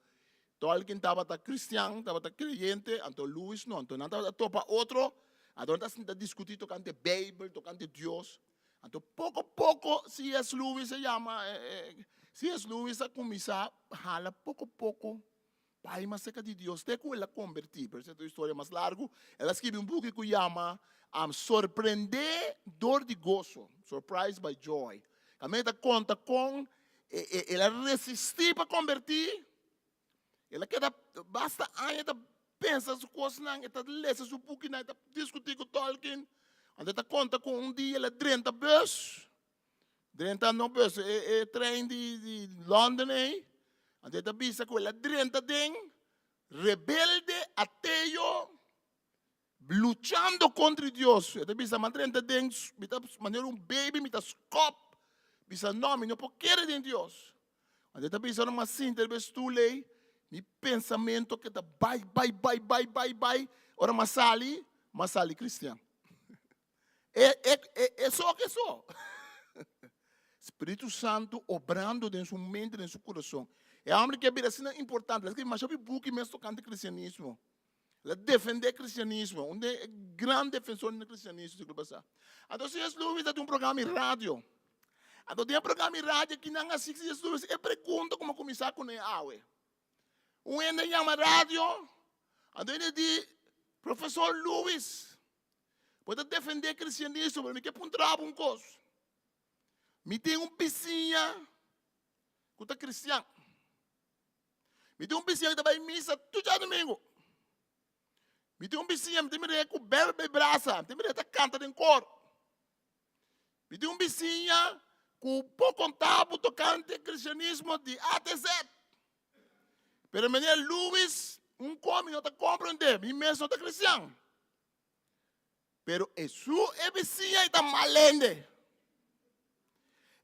Tolkien tabata kristian, tabata kreyente, anto Lewis no. Anto nan tabata topa otro, anto nan ta sinta diskutí tokante Beibel, tokante Dios. Anto poko poko CS. Lewis a yama, CS. Lewis a kuminsá hala poko poko bai mas serka di Dios te ku el a kombertí. Pero esei ta un historia mas largu. El a skibi un buki ku yama Sorprendé dor di Goso, Surprised by Joy. Kaminda e ta konta kon el a resistí pa kombertí. El a keda basta aña ta pensa su kosnan, e ta lesa su bukinan, e ta diskutí ku Tolkien. Anto e ta konta ku un dia el a drenta bus, drenta no bus, e trein di London ei. Anto e ta bisa ku el a drenta den rebelde, ateo, Luchando kontra Dios. E ta bisa, M'a drenta den, mi ta manera un baby, mi ta skòp. Bisa, No, mi no por kere den Dios. Anto e ta bisa, Ora m'a sinta riba e stul ei, mi pensamentu a keda bai, bai, bai, bai, bai, bai. Ora m'a sali, m'a sali kristian. E, e, e, e so ke so. Spiritu Santu obrando den su mente, den su kurason. E hòmber ke a bira asina importante. El a skirbi masha hopi buki mes tokante kristianismo. El a defendé kristianismo, un den e gran defensornan di kristianismo siglo pasá. Anto C.S. Lewis ta tin un programa di radio. Anto den e programa di radio aki nan a hasi C.S. Lewis e pregunta ku mi a kuminsá kuné awe. Un hende a yama radio, anto hende di, Profesor Lewis, bo ta defendé kristianismo, pero mi ke puntra bo un kos. Mi tin un bisiña ku ta kristian. Mi tin un bisiña ku ta bai misa tur djadumingu. Mi tin un bisiña, mi tin mir'é ku bèrbè i brasa, mi tin mir'é ta kanta den kor. Mi tin un bisiña ku por konta bo tokante kristianismo di A te Z. Pero meneer Louis, un kos mi no ta komprendé, mi mes no ta kristian. Pero e su e bisiña ei ta mal hende.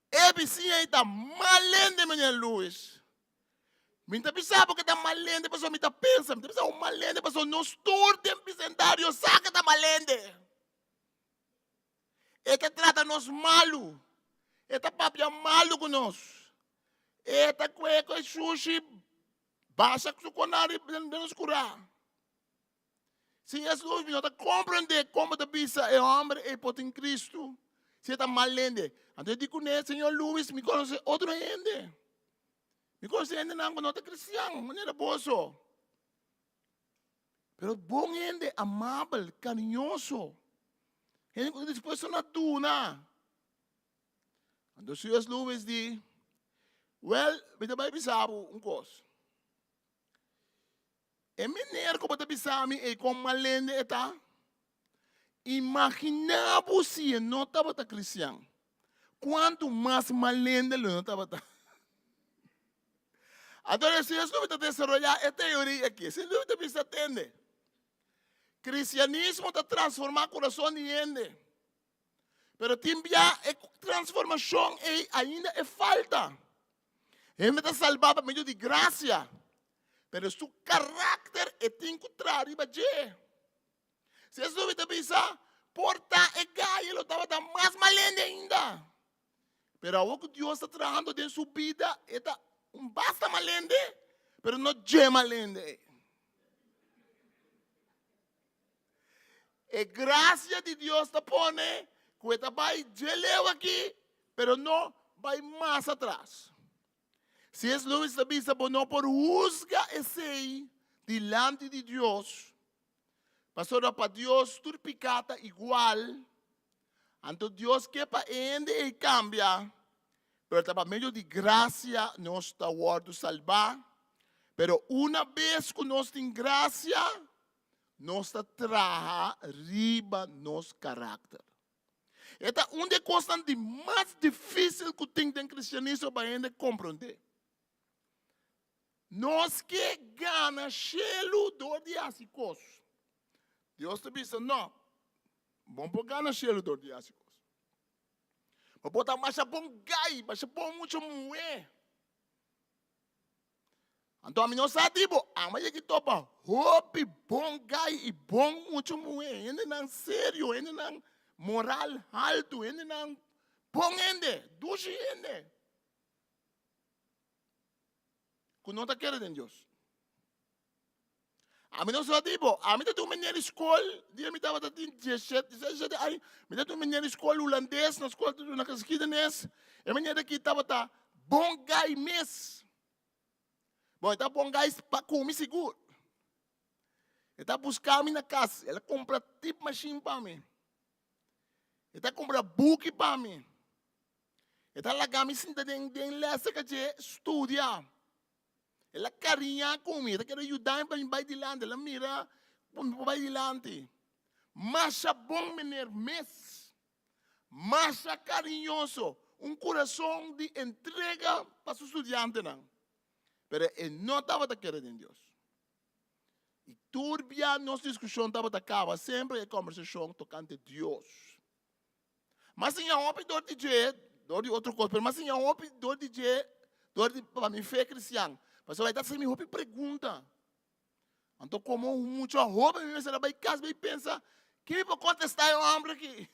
E bisiña ei ta mal hende, meneer Louis. Mi ta bisa bo ke ta mal hende pasobra mi ta pensa, mi ta bisa bo mal hende pasobra nos tur den bisendario sa ke ta mal hende. E ta trata nos malu. E ta papia malu ku nos. E ta kue ku e shushi basha su konari den nos kurá. Si Jesus mi no ta comprende con bo ta bisa e homber ey por tin Cristo si e ta mal hende. Anto e di cune, Señor Luis, mi conoce otro hende. Mi conoce hendenan cu no ta cristian, manera boso. Pero bon hende, amabel, kariñoso. Hende ku ta dispuesto na duna. Anto C.S. Lewis di, Wèl, mi ta bai bisa bo un kos. E meneer ku bo ta bisa mi ei kon mal hende e ta, imaginá bo si e no tabata kristian, kuantu mas mal hende lo no tabata. Anto C.S. Lewis ta desaroyá e teoria aki. C.S. Lewis ta bisa, Tende, kristianismo ta transformá kurason di hende. Pero tin bia e transformashon ei ainda e falta. Hende ta salbá pa medio di grasia, pero su karakter e tin ku traha riba dje. Si Hesus ta bisa, por ta e gaye lo tabata mas mal hende ainda. Pero awor ku Dios ta trahando den su bida, e ta un basta mal hende, pero no dje mal hende ei. E gracia di Dios ta pone cu e ta bay dje leu aki, pero no bay mas atras. C.S. Lewis ta bisa bo no por huzga esey dilanti di Dios, pasobra pa Dios tur pica ta igual, anto Dios ke pa e hende ey cambia, pero ta pa medio di gracia nos ta wordo salba, pero una bes cu nos tin gracia, Nos ta traha riba nos karakter. E ta un di e kosnan di mas difísil ku tin den kristianismo pa hende komprondé. Nos ke gana shelu dor di hasi kos. Dios ta bisa, No, bo no por gana shelu dor di hasi kos. Bo por ta masha bon gai, masha bon mucha muhé. Anto ami no sa di bo, ama yegi topa hopi bon gai i bon mucha muhé, hendenan serio, hendenan moral haltu, hendenan bon hende, dushi hende, ku no ta kere den Dios. Ami no sa di bo, ami ta tin un meneer di skol, dia mi tabata tin diesshete, dieseshete aña, mi ta tin un meneer di skol hulandes na skol ta duna geschiedenis, e meneer aki tabata bon gai mes. Bon, e ta bon gai pa kumi sigur. E ta buska mi na kas, el a kumpra tip mashin pa mi. E ta kumpra buki pa mi. E ta laga mi sinta den den lès ka dje studia. El a kariñá ku mi, e ta kere yuda mi pa mi bai dilanti. El a mira ku mi por bai dilanti. Masha bon meneer mes. Masha kariñoso, un kurason di entrega pa su studiantenan. Pero e no tabata kere den Dios. I tur bia nos diskushon tabata kaba semper e kòmbersashon tokante Dios. M'a siña hopi dor di dje, dor di otro kos, pero m'a siña hopi dor di dje, dor di pa mi fe kristian. Pasobra e ta hasi mi hopi pregunta. Anto komo un mucha hoben mi mester a bai kas bai pensa, kin mi por kontestá e hòmber aki?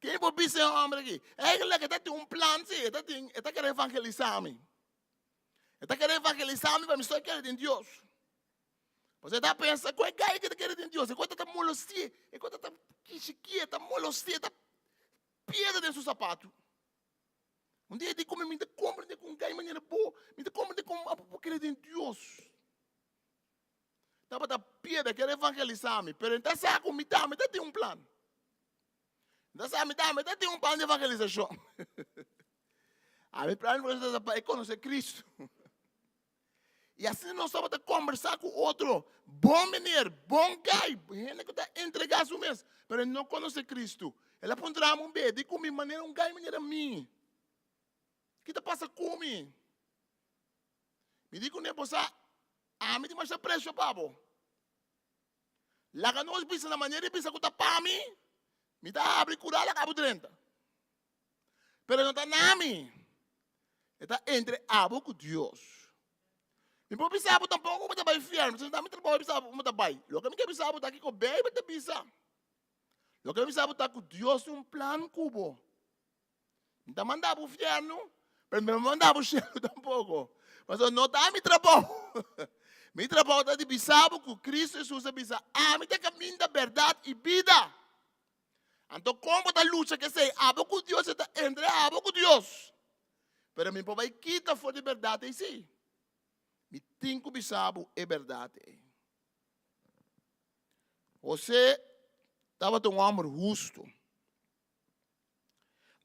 Kin mi por bisa e hòmber aki? Eigenlijk e ta tin un plan si, e ta tin, e ta kere evangelisá mi. E ta kere evangelisá mi pa mi stoi kere den Dios. Pasobra e ta pensa ku e gai ki ta kere den Dios, e ku ta ta molostié, e ku ta ta kishikié, ta molostié, ta piedra den su sapatu. Un dia e di ku mi, mi ta komprende ku un gai manera bo, mi ta komprende ku abo por kere den Dios. Tabata piedra, kere evangelisá mi, pero e ta sa ku mi tambe ta tin un plan. E ta sa mi tambe ta tin un plan di evangelisashon. A mi plan di evangelisashon ta pa e konosé Kristu. I asina nos tabata kombersá ku otro. Bon meneer, bon gai, hende ku ta entregá su mes, pero e no konosé Kristu. El a puntra mi un bes, di ku mi manera un gai manera mi. Ki ta pasa ku mi? Mi di kuné, bo sa, ami tin masha presio pa bo. Laga nos bisa na manera di bisa ku ta pa mi, mi ta habri kura laga bo drenta. Pero no ta na mi. E ta entre abo ku Dios. Mi por bisa bo tampoko ku bo ta bai fièrnu. Pasobra no ta mi trabou bisa bo ku bo ta bai. Loke mi ke bisa bo ta kiko Beibel ta bisa. Loke mi bisa bo ta ku Dios tin un plan ku bo. Mi ta manda bo fièrnu, pero mi no manda bo shelu tampoko. Pasobra no ta mi trabou. Mi trabou ta di bisa bo ku Kristu Hesus a bisa, Ami ta kaminda, bèrdat i bida. Anto kon bo ta lucha ku esei? Abo ku Dios, e ta entre abo ku Dios. Pero mi por bai kita for di bèrdat ei sí. Mi tin ku bisa bo e bèrdat ei. José tabata un hòmber hustu.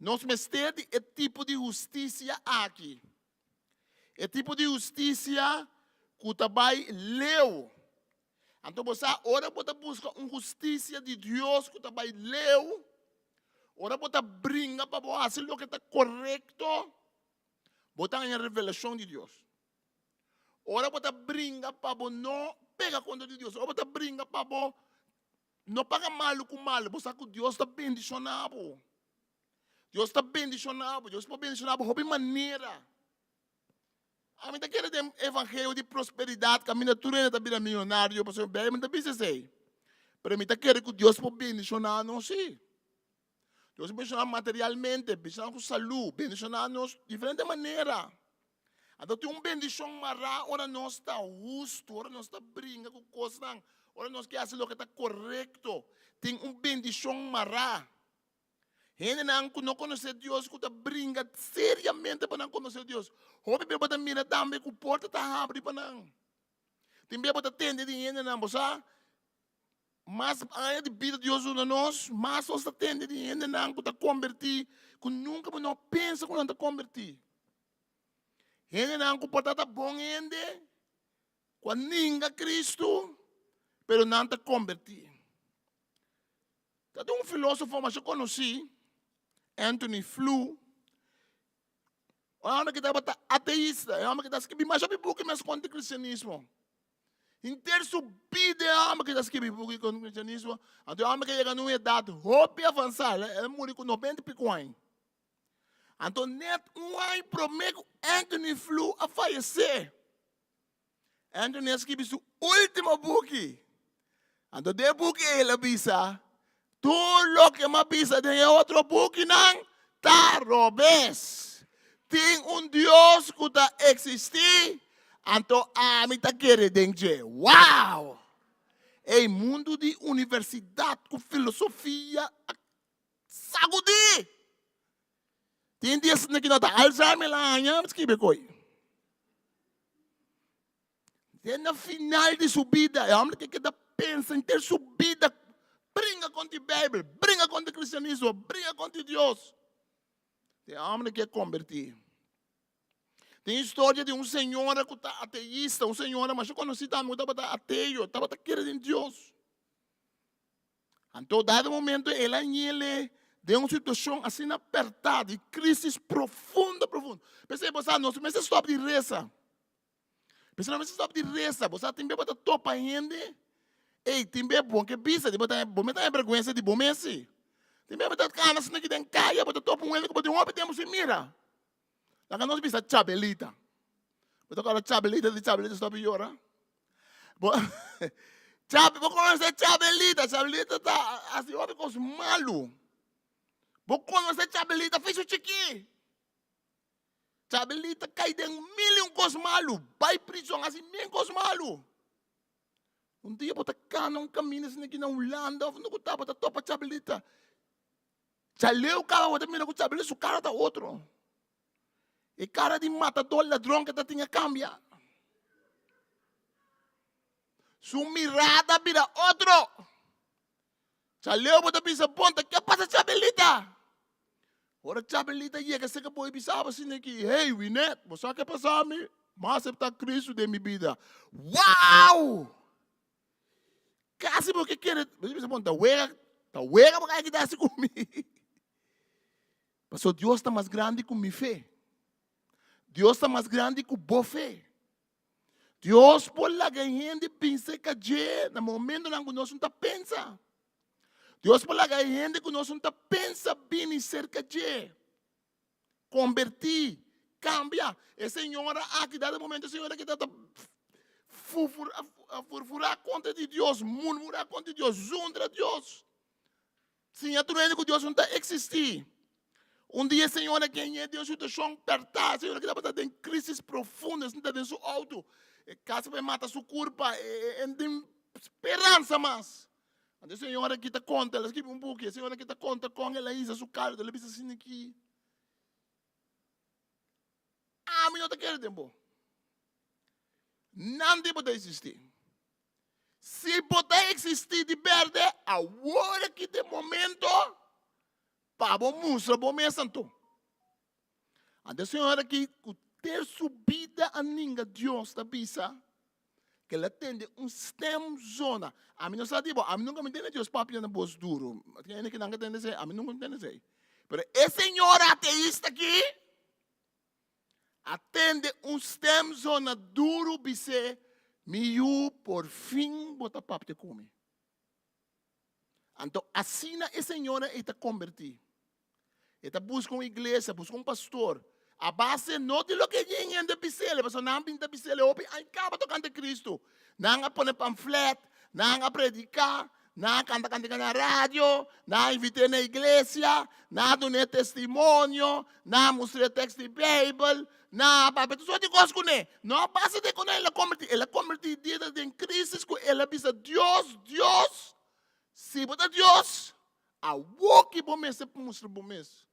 Nos mester di e tipo di hustisia aki. E tipo di hustisia ku ta bai leu. Anto bo sa, ora bo ta buska un hustisia di Dios ku ta bai leu, ora bo ta bringa pa bo hasi loke ta korekto, bo ta haña revelashon di Dios. Ora bo ta bringa pa bo no pega kontra di Dios, ora bo ta bringa pa bo no paga malu ku malu, bo sa ku Dios ta bendishoná bo. Dios ta bendishoná bo, Dios por bendishoná bo hopi manera. Ami ta kere den evangelio di prosperidat kaminda tur hende ta bira miyonario, pasobra Beibel ta bisa esei. Pero mi ta kere ku Dios por bendishoná nos sí. Dios a bendishoná materialmente, bendishoná ku salú, bendishoná nos diferente manera. Anto tin un bendishon mará ora nos ta hustu, ora nos ta bringa ku kosnan, ora nos ke hasi loke ta korekto. Tin un bendishon mará. Hendenan ku no konosé Dios ku ta bringa seriamente pa nan konosé Dios. Hopi bia bo ta mira tambe ku porta ta habri pa nan. Tin bia bo ta tende di hendenan, bo sa, Mas aña di bida Dios duna nos, mas nos ta tende di hendenan ku ta kombertí ku nunka bo no pensa ku nan ta kombertí. Hendenan ku por ta ta bon hende, ku a ninga Kristu, pero nan ta kombertí. Ta tin un filósofo masha konosí, Antony Flew, un hòmber ku tabata ateista, e hòmber ku ta skibi masha buki mes kontra kristianismo. Henter su bida e hòmber ki ta skibi buki kontra kristianismo. Anto e hòmber ke yega na un edat hopi avansá, el a muri ku nobenta i piko aña. Anto nèt un aña promé ku Anthony Flew a fayesé, Anthony a skibi su último buki. Anto den e buki ei el a bisa, Tur loke mi a bisa den e otro bukinan ta robes. Tin un Dios ku ta eksistí, anto ami ta kere den dje. Wow! Ei mundu di universidat ku filosofia a sagudí! Tin di esnan ki no ta Alzheimer la haña, skibi koi. Te na final di su bida, e homber ke keda pensa henter su bida, bringa kontra e Bijbel, bringa kontra e kristianismo, bringa kontra Dios. E homber ke kombertí. Tin historia di un señora ku ta ateista, un señora masha konosí tambe ku tabata ateo, tabata kere den Dios. Anto dado momento el a ñele den un situacion asina apertá, di crisis profundo, profundo. P'esei bo sa, nos mester stop di resa. P'esei nos mester stop di resa. Bo sa tin be bo ta topa hende, ey, tin be bo ke bisa, bo ta, bo mes ta haña bergwensa di bo mes si. Tin be bo ta kana asina aki den kaya, bo ta topa un hende ku bo tin hopi tempu sin mira. Laga nos bisa Chabelita. Bo ta kòrda Chabelita di Chabelita stop di yora? Bo Chabe, bo konosé Chabelita? Chabelita ta hasi hopi kos malu. Bo konosé Chabelita fisu chikí. Chabelita kai den mil i un kos malu, bai prison, hasi mil kos malu. Un dia bo ta kana un kaminda asina aki na Hulanda òf unda ku ta, bo ta topa Chabelita. Chaleu kaba bo ta mira ku Chabelita su kara ta otro. E kara di matador ladron ke ta tin a kambia. Su mirada bira otro. Chaleu bo ta bisa bon ta ke pasa Chabelita? Ora Chabelita yega serka bo e bisa bo asina ki, hey Winet, bo sa ke pasa mi? Mi a asepta Cristo den mi bida. Wow! Kasi bo ke kere, bo ta bisa bon ta wega, ta wega bo kai kita hasi ku mi. Pasobra Dios ta mas grandi ku mi fe. Dios ta mas grandi ku bo fe. Dios por laga hende bin serka dje na momentonan ku nos no ta pensa. Dios por laga hende ku nos no ta pensa bini serka dje. Kombertí, kambia. E señora aki, dado momento e señora aki ta furfurá kontra di Dios, murmurá kontra di Dios, zundra Dios. Siña tur hende ku Dios no ta eksistí. Un dia e señora aki a ñe den un situashon pèrtá, e señora aki tabata den krisis profundo, e sinta den su outo, e kasi pa e mata su kurpa, e no tin speransa mas. Anto e señora aki ta konta, el a skibi un buki, e señora aki ta konta kon el a hisa su kar, el a bisa asina aki, Ami no ta kere den bo. Nan di bo ta eksistí. Si bo ta eksistí di bèrdè, awor aki ta e momento pa bo mustra bo mes anto. Anto e señora aki ku ter su bida a ninga Dios ta bisa ku el a tende un stem zona. Ami no sa di bo, ami nunka mi tende Dios papia na bos duru. Tin hende ku nan ka tende esei, ami nunka mi tende esei. Pero e señora ateista aki a tende un stem zona duru bis'é, Mi yu, por fin bo ta papia ku mi. Anto asina e señora ei ta kombertí. E ta buska un iglesia, buska un pastor. A base no di loke yen hende bis'el, pasobra nan bin ta bis'el hopi aña kaba tokante Kristu. Nan a pone pamflet, nan a prediká, nan a kanta kantika na radio, nan a invit'é na iglesia, nan a dun'é testimonio, nan a mustr'é tèks di Beibel, nan a papia tur sort di kos kuné. No a base di ku el a kombertí, el a kombertí dia ta den krísis ku el a bisa Dios, Dios, si bo ta Dios, Awor ki bo mester mustra bo mes.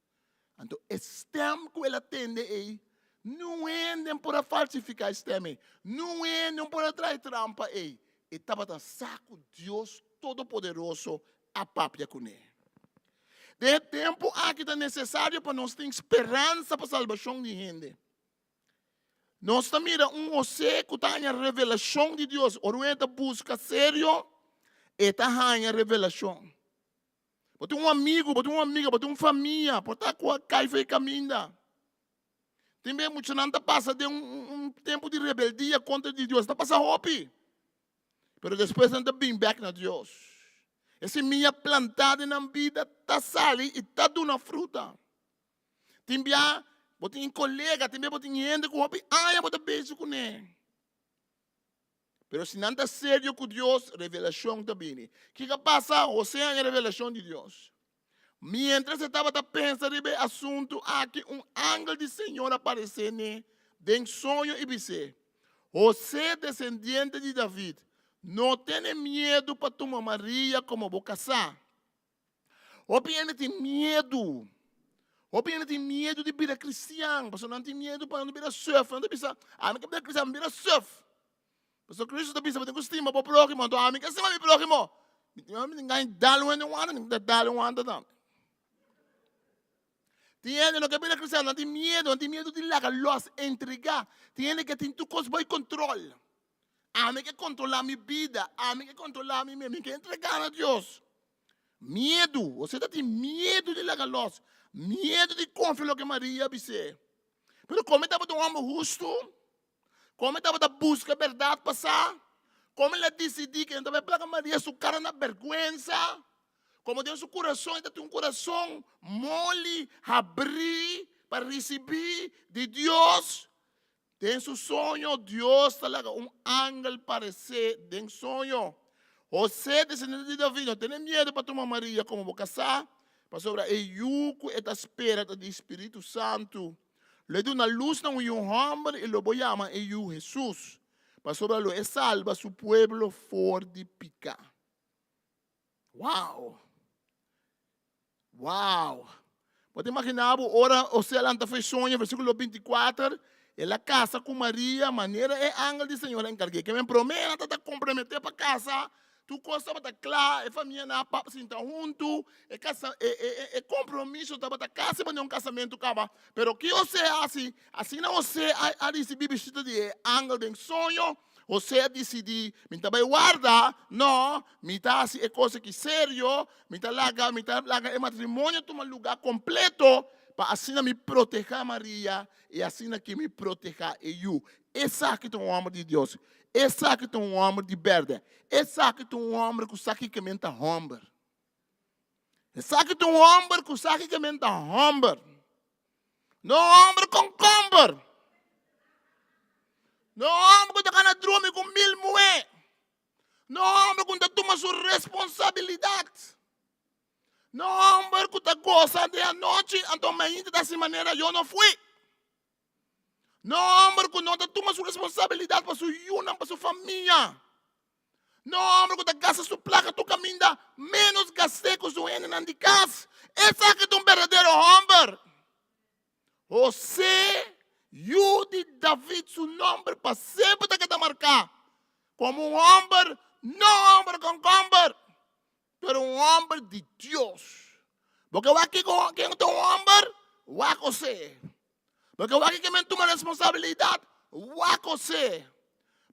Anto e stem ku el a tende ei, niun hende por a falsifiká e stem ei. Niun hende por a trae trampa ei. E tabata sa ku Dios Todopoderoso a papia kuné. Den e tempu aki ta nesesario pa nos tin speransa pa salbashon di hende. Nos ta mira un José ku ta haña revelashon di Dios. Ora un hende ta buska serio, e ta haña revelashon. Bo tin un amigu, bo tin un amiga, bo tin un famia, por ta ku a kai for e kaminda. Tin bes muchanan ta pasa den un tempu di rebeldia kontra di Dios. Ta pasa hopi. Pero despues nan ta bin bek na Dios. E simia plantá den nan bida ta sali i ta duna fruta. Tin bia bo tin kolega, tin bia bo tin hende ku hopi aña bo ta bezig kuné. Pero si nan ta serio ku Dios, revelashon ta bini. Kiko a pasa? José haña revelashon di Dios. Miéntras e tabata pensa riba e asuntu aki, un angel di Señor a paresé n'e den soño i bis'é, José, desendiente di David, no tene miedu pa tuma Maria komo bo kasá. Hopi hende tin miedu. Hopi hende tin miedu di bira kristian, pasobra nan tin miedu pa nan no bira suf. Nan ta bisa, ami ke bira kristian, mi bira suf. Pasobra Kristu ta bisa, bo tin ku stima bo próhimo. Anto ami ke stima mi próhimo. Mi tin gana di dal un hende un wanta, mi ta dal un wanta tambe. Tin hende no ke bira kristian, nan tin miedu, nan tin miedu di laga lòs, entregá. Tin hende ke tin tur kos bou kontrol. Ami ke kontrolá mi bida, ami ke kontrolá mi mes, mi ke entregá na Dios. Miedu, José ta tin miedu di laga lòs, miedu di konfia loke Maria a bis'é. Pero komo e tabata un hòmber hustu, komo e tabata buska bèrdat pa sa, komo el a disidí ku e no ta bai plaga Maria su kara na bèrgwensa, komo den su kurason e ta tin un kurason moli, habrí pa risibí di Dios, Den su soño, Dios ta laga un angel paresé den soño. José, desendiente di David, no tene miedu pa tuma Maria komo bo kasá, pasobra e yu ku e ta spera ta di Spiritu Santu. Lo e duna lus na un yu hòmber i lo bo yama e yu Hesus, pasobra lo e salba su pueblo for di piká. Wow! Wow! Bo ta imaginá bo ora José a lanta fo'i soño, versíkulo bintikuater, el a kasa ku Maria manera e angel di Señor a enkarg'é. Ke men promé nan tabata komprometé pa kasa, tur kos tabata kla, e famianan a papia sinta huntu, e kasa, e e e e kompromiso tabata kasi manera un kasamentu kaba. Pero ki José a hasi? Asina José a a risibí bishita di e angel den soño, José a disidí, Mi ta bai warda? No, mi ta hasi e kos aki serio, Mi ta laga, mi ta laga e matrimonio tuma lugá kompleto pa asina mi protehá Maria i asina ki mi protehá e yu. Esaki ta un hòmber di Dios. Esaki ta un hòmber di bèrdè. Esaki ta un hòmber ku sa kiko men ta hòmber. Esaki ta un hòmber ku sa kiko men ta hòmber. No hòmber konkomber. No hòmber ku ta gana drumi ku mil muhé. No homber ku ta tuma su responsabilidat. No homber ku ta gosa den anochi, anto mainta ta hasi manera yo no fui. No homber ku no ta tuma su responsabilidat pa su yunan, pa su famia. No homber ku ta gasta su plaka tur kaminda, ménos gast'é ku su hendenan di kas. Esaki ta un berdadero homber. José, yu di David, su nòmber pa semper ta keda marká komo un hòmber. No hòmber kònkòmber, pero un hòmber di Dios. Bo ke wak kiko ken ta un hòmber? Wak José. Bo ke wak ke men tuma responsabilidat? Wak José.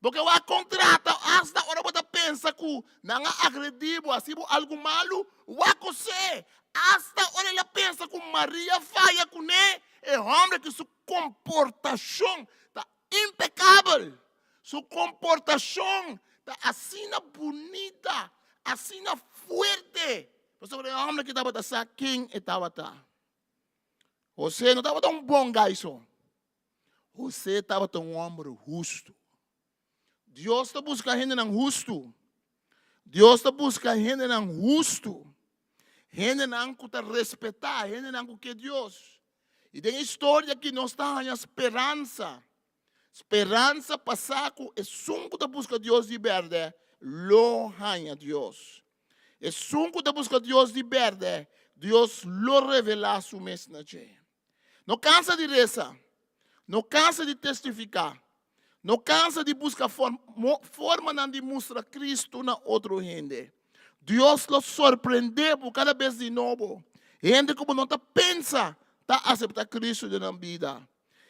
Bo ke wak kon trata hasta ora bo ta pensa ku nan a agredí bo, hasi bo algu malu? Wak José. Hasta ora el a pensa ku Maria faya kuné, e hòmber ki su komportashon ta impekabel, su komportashon ta asina bunita, asina fuerte, pasobra e hòmber ki tabata sa ken e tabata. José no tabata un bon guy so. José tabata un hòmber hustu. Dios ta buska hendenan hustu. Dios ta buska hendenan hustu. Hendenan ku ta respetá, hendenan ku ke Dios. I den e historia aki nos ta haña speransa. Speransa pa sa ku esun ku ta buska Dios di bèrdè lo haña Dios. Esun ku ta buska Dios di bèrdè, Dios lo revelá su mes na dje. No kansa di resa, no kansa di testifiká, no kansa di buska formanan di mustra Kristu na otro hende. Dios lo sorprendé bo kada bes di nobo. Hende ku bo no ta pensa ta aseptá Kristu den nan bida.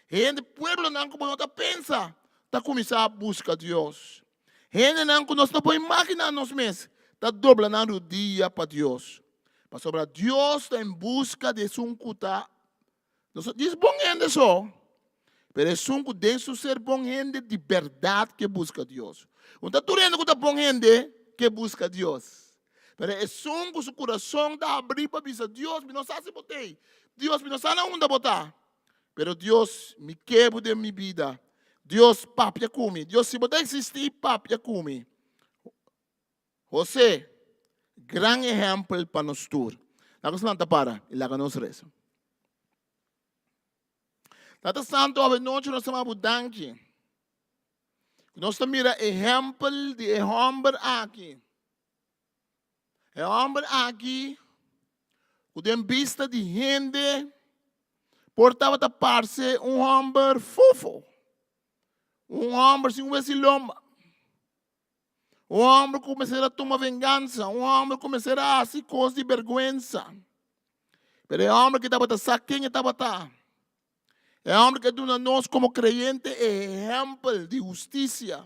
Hende, pueblonan ku bo no ta pensa ta kuminsá buska Dios. Hendenan ku nos no por imaginá nos mes ta dobla nan rudia pa Dios. Pasobra Dios ta en buska di esun ku ta, no so djis bon hende so, pero esun ku den su ser bon hende di bèrdat ke buska Dios. No ta tur hende ku ta bon hende ke buska Dios. Pero esun ku su kurason ta habrí pa bisa, Dios, mi no sa si bo t'ei. Dios, mi no sa na unda bo ta. Pero Dios, mi ke bo den mi bida. Dios, papia ku mi. Dios, si bo ta eksistí, papia ku mi. José, gran ehèmpel pa nos tur. Laga nos lanta para i laga nos resa. Tata Santu, awe nochi nos ta manda bo danki. Nos ta mira ehèmpel di e hòmber aki. E hòmber aki ku den bista di hende por tabata parse un hòmber fofo, un hòmber sin wes i lomba, un hòmber ku mester a tuma vengansa, un hòmber ku mester a hasi kos di bèrgwensa. Pero e hòmber aki tabata sa ken e tabata. E hòmber ke duna nos komo kreyente e ehèmpel di hustisia.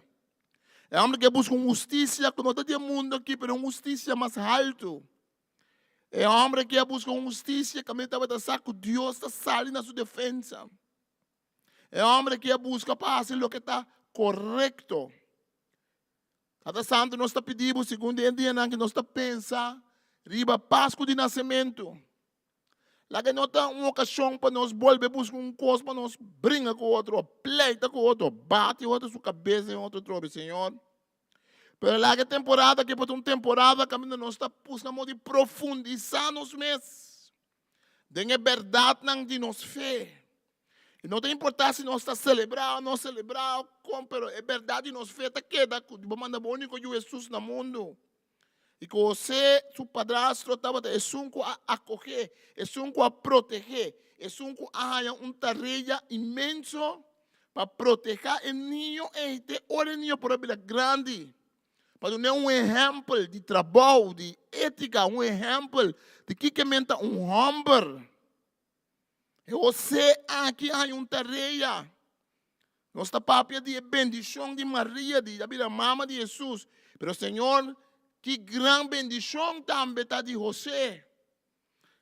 E hòmber ke buska un hustisia ku no ta di e mundu aki, pero un hustisia mas haltu. E hòmber ke a buska un hustisia kaminda tabata sa ku Dios ta sali na su defensa. E hòmber ke a buska pa hasi loke ta korekto. Tata Santu, nos ta pidi bo segun den e dianan ke nos ta pensa riba Pasku di Nasementu. Laga no ta un okashon pa nos bolbe buska un kos pa nos bringa ku otro, pleita ku otro, bati otro su kabes den otro trobe, Señor. Pero laga e temporada aki por ta un temporada kaminda nos ta buska modo di profundisá nos mes den e bèrdatnan di nos fe. I no ta importá si nos ta selebrá o no selebrá o kon, pero e bèrdat di nos fe ta keda ku bo manda bo úniko Yu Hesus na mundu. I ku José, su padrastro, tabata esun ku a akogé, esun ku a protegé, esun ku a haña un tarea inmenso pa protehá e niño ei te ora e niño por a bira grandi, pa dun'é un ehèmpel di trabou, di étika, un ehèmpel di kiko men ta un hòmber. E José aki a haña un tarea. Nos ta papia di e bendishon di Maria, di a bira mama di Hesus. Pero Señor, ki gran bendishon tambe ta di José,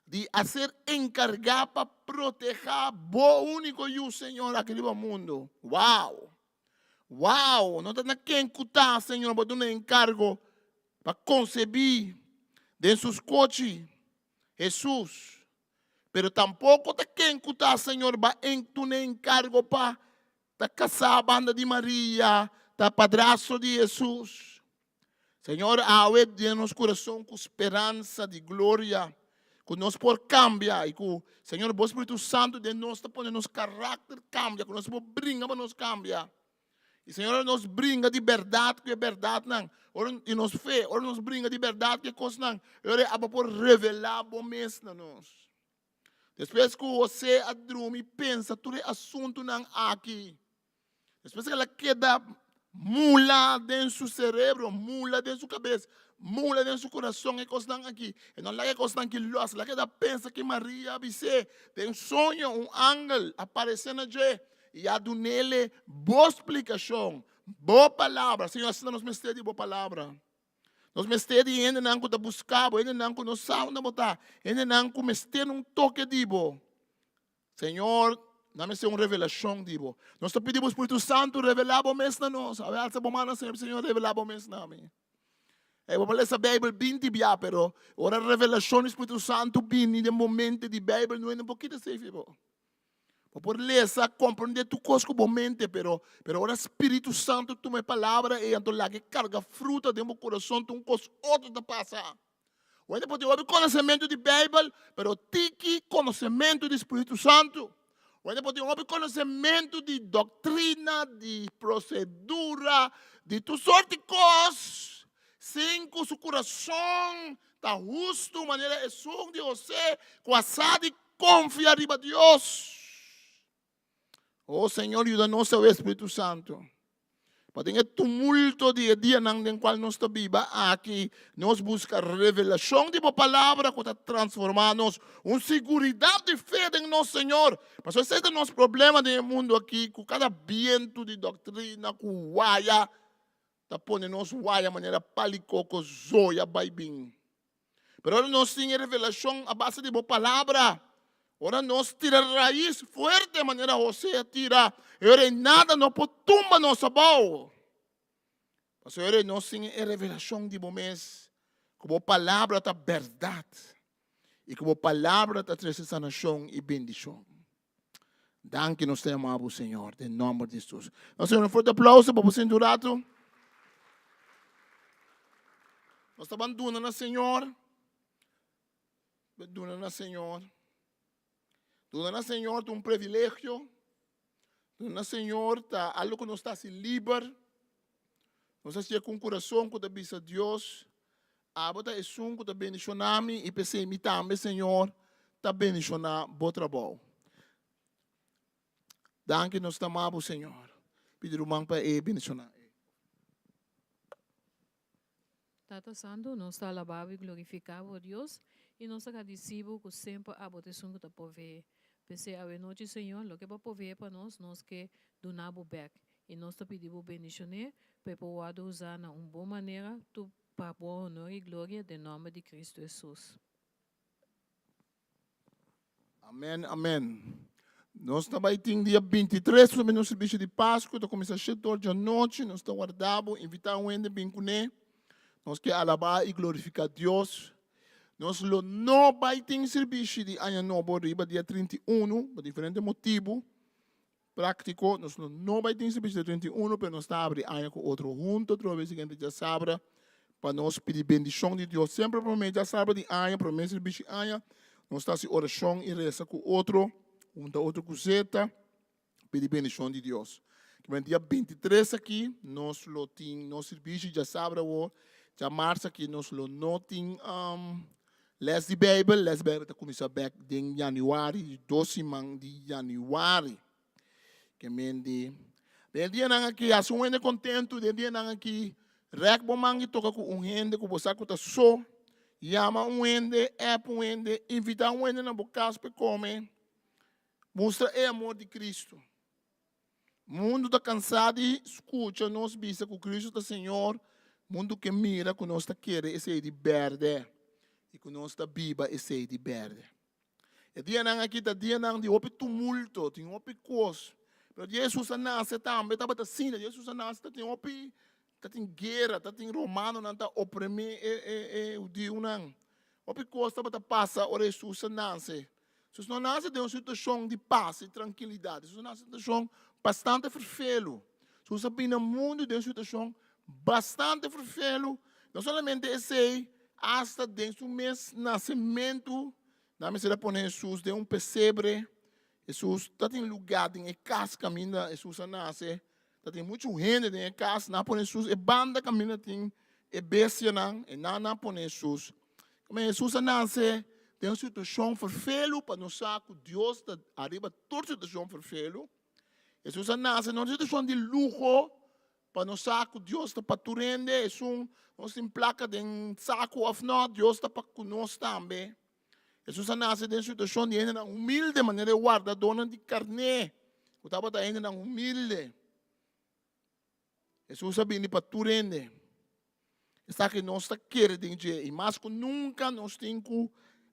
di a ser enkargá pa protehá bo úniko yu, Señor, aki riba mundu. Wow! Wow! No ta na ken ku ta, Señor, bo duna enkargo pa konsebí den su skochi Hesus. Pero tampoko ta ken ku ta Señor ba en tuna enkargo pa ta kasá banda di Maria, ta padrastro di Hesus. Señor, awe den nos kurason ku speransa di gloria, ku nos por kambia i ku, Señor, bo Spiritu Santu den nos ta pone nos karakter kambia, ku nos por bringa pa nos kambia. I Señor, ora nos bringa di bèrdat ku e bèrdatnan, ora di nos fe, ora nos bringa di bèrdat ku e kosnan, e ora ei abo por revelá bo mes na nos. Despues ku José a drumi pensa tur e asuntunan aki, despues ku el a keda Mula den su cerebro, mula den su cabes, mula den su corazon e cosnan aki. E no laga e cosnan aki los, laga e ta pensa ki Maria a bis'é. Den soño un angel a parece na dje y a dun'ele bo splicacion, bo palabra. Señor, asina nos mester di bo palabra. Nos mester di hendenan ku ta buska bo, hendenan ku no sa unda bo ta, hendenan ku mester un toke di bo. Señor, nan mester un revelashon di bo. Nos ta pidi bo Spiritu Santu revelá bo mes na nos. Awe alsa bo man na Señor, Señor revelá bo mes na mi. Ey, bo por lesa Bijbel 20 bia, pero ora revelashon di Spiritu Santu bini den bo mente di Bijbel, no hende por kita esei fi bo. Bo por lesa, comprende tur cos cu bo mente, pero, pero ora Spiritu Santo tuma e palabra ei, anto laga e carga fruta den bo corazon, ta un cos otro ta pasa. Bo por tin hopi conocemento di Bijbel, pero tiki conocemento di Spiritu Santo. Bo por tin hopi conocemento di doctrina, di procedura, di tur soort di cos, sin cu su corazon ta husto manera esun di José cu a sa di Konfia riba Dios. Oh Señor, yuda nos awe Espíritu Santo. Pa den e tumulto di e dianan den cual nos ta biba aki, nos busca revelacion di bo palabra cu ta transforma nos, un siguridad di fe den nos Señor. Pasobra esei ta nos problema den e mundo aki, cu cada biento di doctrina cu waya ta pone nos waya manera pali coco zoya bay bin. Pero ora nos tin e revelashon a base di bo palabra, ora nos tira rais fuerte manera José a tira, e ora ei nada no por tumba nos abou. Pasobra e ora ei nos tin e revelashon di bo mes, ku bo palabra ta bèrdat i ku bo palabra ta trese sanashon i bendishon. Danki nos ta yama bo, Señor, den nòmber di Hesus. Nos duna un fuerte aplauso pa bo sinti un ratu. Nos ta ban duna na Señor. Duna na Señor. Duna na Señor ta un privilegio. Duna na Señor ta algo ku nos ta hasi liber. Nos ta hasié ku un kurason ku ta bisa Dios, abo ta esun ku ta bendishoná mi i p'esei mi tambe, Señor, ta bendishoná bo trabou. Danki nos ta ama bo, Señor. Pidi ruman pa e bendishoná e. Tata Santu, nos ta alabá bo i glorifiká bo, Dios, i nos ta gradisí bo ku semper abo ta esun ku ta proveé. P'esei awenochi, Señor, loke bo a proveé pa nos, nos ke duna bo bèk, i nos ta pidi bo bendishon'é pa e por wòrdu usá na un bon manera tur pa bo honor i gloria, den nòmber di Kristu Hesus. Amen, amen. Nos ta bai tin dia 23 prome nos servicio di Pascu, ta cuminsa shete or di anochi, nos ta warda bo, invita un hende bin cune. Nos ke alaba y glorifica Dios. Nos lo no bai tin servicio di Aña Nobo riba dia 31, pa diferente motibo practico. Nos lo no bai tin servicio dia 31, pero nos ta abri aña cu otro hunto, otro vez siguiente djasabra, pa nos pidi bendicion di Dios. Semper prome djasabra di aña, prome servicio di aña, nos ta haci oracion y reza cu otro, hunta otro cu zeta, pidi bendicion di Dios. Kimen dia 23 aki nos lo tin nos servicio djasabra awo, djamars aki nos lo no tin um, les di Bijbel. Les di Bijbel ta cuminsa bek den januari, di dos siman di januari. Kimen di den dianan aki haci un hende contento, den dianan aki rek bo man y toca cu un hende cu bo sa cu ta so, yama un hende, app un hende, invita un hende na bo cas pa e come. Mustra e amor di Cristo. Mundu ta cansá di scucha nos bisa cu Cristo ta Señor. Mundu ke mira cu nos ta kere esei di berde y cu nos ta biba esei di berde. E dianan aki ta dianan di hopi tumulto, tin hopi cos. Pero dia Jesus a nace tambe tabata asina. Dia Jesus a nace ta tin hopi, ta tin guera, ta tin romanonan ta oprimi e e e hudiunan. Hopi cos tabata pasa ora Jesus a nace. Jesus no nace den un situacion di pas y trankilidad. Jesus a nace den un situacion bastante ferfelu. Jesus a bini na mundu den un situacion bastante ferfelu. No solamente esey, hasta den su mes nacementu, nan mester a pone Jesus den un pesebre. Jesus ta tin lugar den e cas caminda Jesus a nace. Ta tin muchu hende den e cas, nan a pone Jesus e banda caminda tin e bestianan, e nan a pone Jesus. Como Jesus a nace den un situacion ferfelu pa nos sa cu Dios ta ariba tur situacion ferfelu. Jesus a nace na un situacion di luho. Pa nos sa ku Dios ta pa tur hende, esun nos tin plaka den saku òf nò, Dios ta pa ku nos tambe. Hesus a nase den situashon di hendenan humilde, manera e wardadónan di karné ku tabata hendenan humilde. Hesus a bini pa tur hende. Esaki nos ta kere den dje i mas ku nunka nos tin ku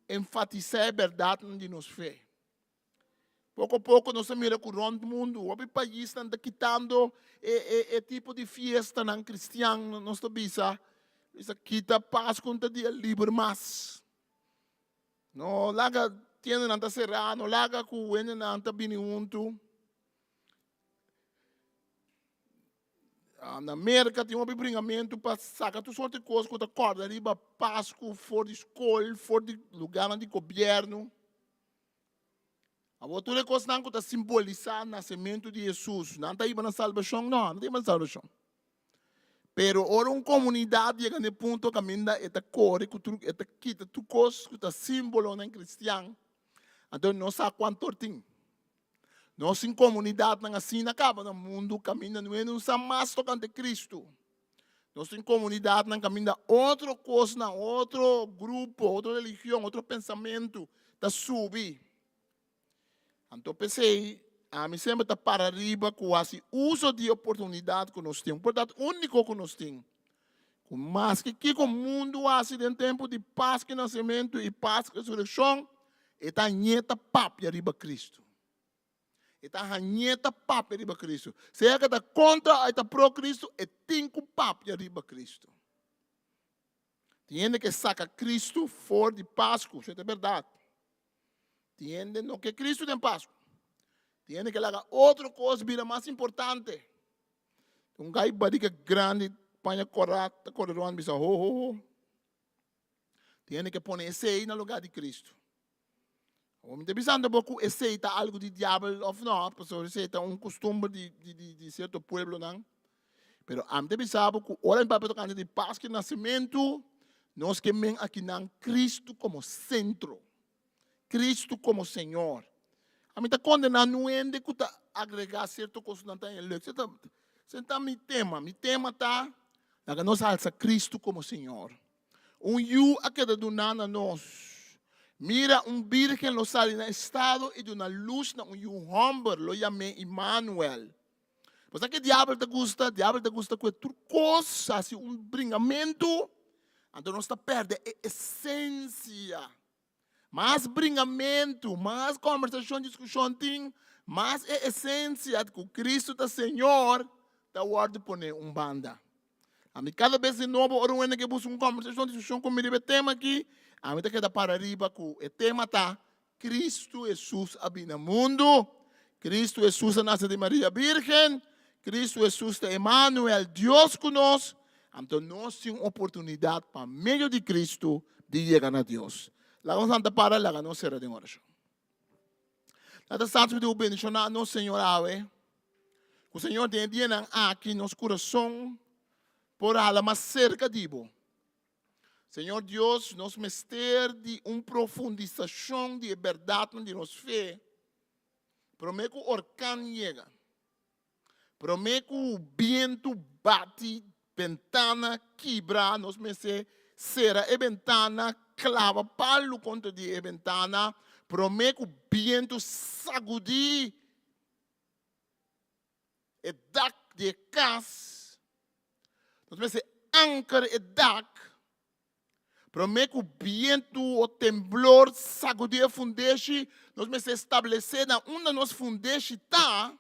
enfatisá e bèrdatnan di nos fe. Poko poko nos a mira ku rònt mundu hopi paisnan ta kitando e e e tipo di fiestanan kristian nos ta bisa bisa kita Pasku no ta dia liber mas. No laga tiendanan ta será, no laga ku hendenan ta bini huntu. Na Merka tin hopi bringamentu pa saka tur sorti kos ku ta kòrda riba Pasku for di skol, for di lugánan di gobièrnu. Awor tur e kosnan ku ta simbolisá nasementu di Hesus, nan ta hiba na salbashon? No, nan ta hiba na salbashon. Pero ora un komunidat yega na e punto kaminda e ta kore ku tur, e ta kita tur kos ku ta símbolonan kristian, anto nos sa kuantu or tin. Nos tin komunidatnan asina kaba na mundu kaminda no hende no sa mas tokante Kristu. Nos tin komunidatnan kaminda otro kosnan, otro grupo, otro religion, otro pensamentu ta subi. Anto p'esei ami semper ta para riba ku hasi uso di e oportunidat ku nos tin, un oportunidat úniko ku nos tin. Ku maske kiko mundu hasi den tempu di Paskua i Nasementu i Paskua i Resurekshon, e ta ñe ta papia riba Kristu. E ta hañ'é ta papia riba Cristo. Sea ke ta kontra o e ta pro Cristo, e tin ku papia riba Cristo. Tin hende ke saka Cristo for di Pasku, esei ta bèrdat. Tin hende no ke Cristo den Pasku. Tin hende ke laga otro kos bira mas importante. Un gai barika grandi, paña kòrá, ta kore rònt bisa ho ho ho. Tin hende ke pone esei na lugá di Cristo. Awor mi ta bisando bo ku esei ta algu di diabel òf nò, pasobra esei ta un kustumber di di di di sierto pueblonan. Pero ami ta bisa bo ku ora mi papia tokante di Paskua i Nasementu, nos ke men akinan Kristu komo sentro, Kristu komo Señor. Ami ta kondená nu hende ku ta agregá sierto kosnan ta en leuk. Esei ta mi tema. Mi tema ta laga nos alsa Kristu komo Señor. Un yu a keda duná na nos. Mira, un bírgen lo sali na estado i duna lus na un yu hòmber, lo yam'é Imanuel. Bo sa ke diabel ta gusta? Diabel ta gusta ku e tur kos hasi un bringamentu, anto nos ta pèrdè e esensia. Mas bringamentu, mas kòmbersashon, diskushon tin, mas e esensia ku Kristu ta Señor ta wòrdu poné un banda. Ami kada bes di nobo ora un hende ke buska un kòmbersashon, diskushon ku mi riba e tema aki, ami ta keda para riba ku e tema ta Kristu Hesus a bini na mundu, Kristu Hesus a nase di Maria Bírgen, Kristu Hesus ta Emanuel, Dios ku nos, anto nos tin un oportunidat pa medio di Kristu di yega na Dios. Laga nos lanta para, laga nos sera den orashon. Tata Santu, mi ta bendishoná nos Señor awe. Ku Señor den e dianan aki nos kurason por hala mas serka di bo. Señor Dios, nos mester di un profundisashon di e bèrdatnan di nos fe promé ku orkan yega, promé ku bientu bati bentana kibra, nos mester sera e bentana, klaba palu kontra di e bentana promé ku bientu sagudí e dak di e kas. Nos mester anker e dak promé ku bientu o temblor sagudí e fundeshi. Nos mester establesé na unda nos fundeshi ta.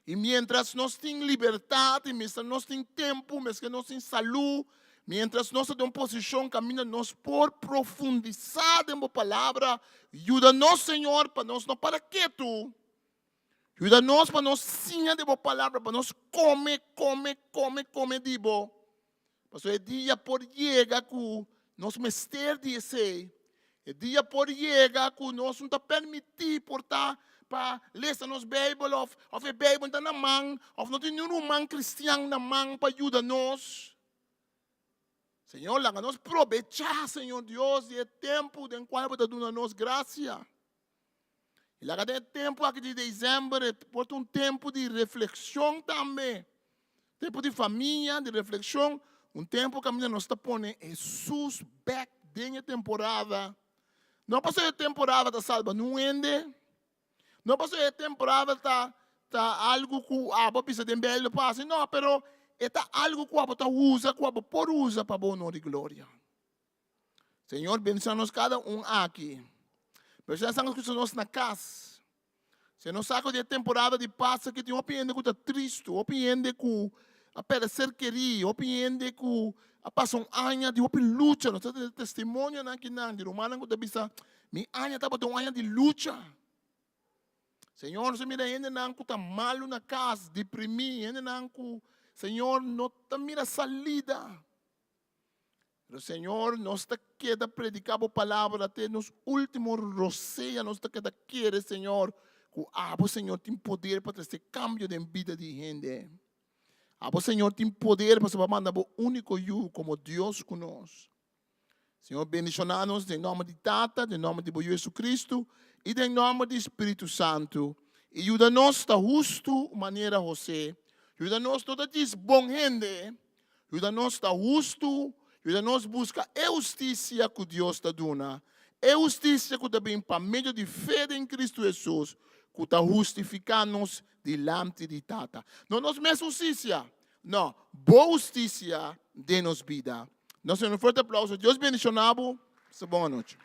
I miéntras nos tin libertat i miéntras nos tin tempu, miéntras nos tin salú, miéntras nos ta den un posishon kaminda nos por profundisá den bo palabra, yuda nos, Señor, pa nos no para ketu. Yuda nos pa nos siña di bo palabra, pa nos kome, kome, kome, kome di bo. Pasobra e dia por yega ku nos mester di esei. E dia por yega ku nos no ta permití por ta pa lesa nos Beibel òf òf e Beibel no ta na man òf no tin niun ruman kristian na man pa yuda nos. Señor, laga nos probechá, Señor Dios, di e tempu den kual bo ta duna nos grasia. I laga den e tempu aki di desèmber e por ta un tempu di reflekshon tambe. Tempu di famia, di reflekshon, un tempu kaminda nos ta pone Hesus bèk den e temporada. No pasobra e temporada ta salba nun hende, no pasobra e temporada ta ta algu ku abo a bisa den Beibel pa hasi, no, pero e ta algu ku abo ta usa, ku abo por usa pa bo honor i gloria. Señor, bendiciona nos cada un aki. Bendiciona esnan ku nos na cas. Si nos sa ku den e temporada di Pasca aki tin hopi hende ku ta tristu, hopi hende ku a perde ser kerí, hopi hende ku a pasa un aña di hopi lucha. Nos ta tende testimonionan akinan di rumannan ku ta bisa, Mi aña tabata un aña di lucha. Señor, nos a mira hendenan ku ta malu na kas, deprimí, hendenan ku, Señor, no ta mira salida. Pero Señor, nos ta keda prediká bo palabra te nos último rosea, nos ta keda kere, Señor, ku abo, Señor, tin poder pa trese kambio den bida di hende. Abo, Señor, tin poder pasobra bo a manda bo úniko Yu komo Dios ku nos. Señor, bendishoná nos den nòmber di Tata, den nòmber di bo Yu Jesucristo i den nòmber di Spiritu Santu. I yuda nos ta hustu manera José. Yuda nos no ta djis bon hende, Yuda nos ta hustu, yuda nos buska e hustisia ku Dios ta duna, e hustisia ku ta bin pa medio di fe den Kristu Hesus, ku ta hustifiká nos dilanti di Tata. No nos mes hustisia, no, bo hustisia den nos bida. Nos duna un fuerte aplauso. Dios bendishoná bo. Pasa bon anochi.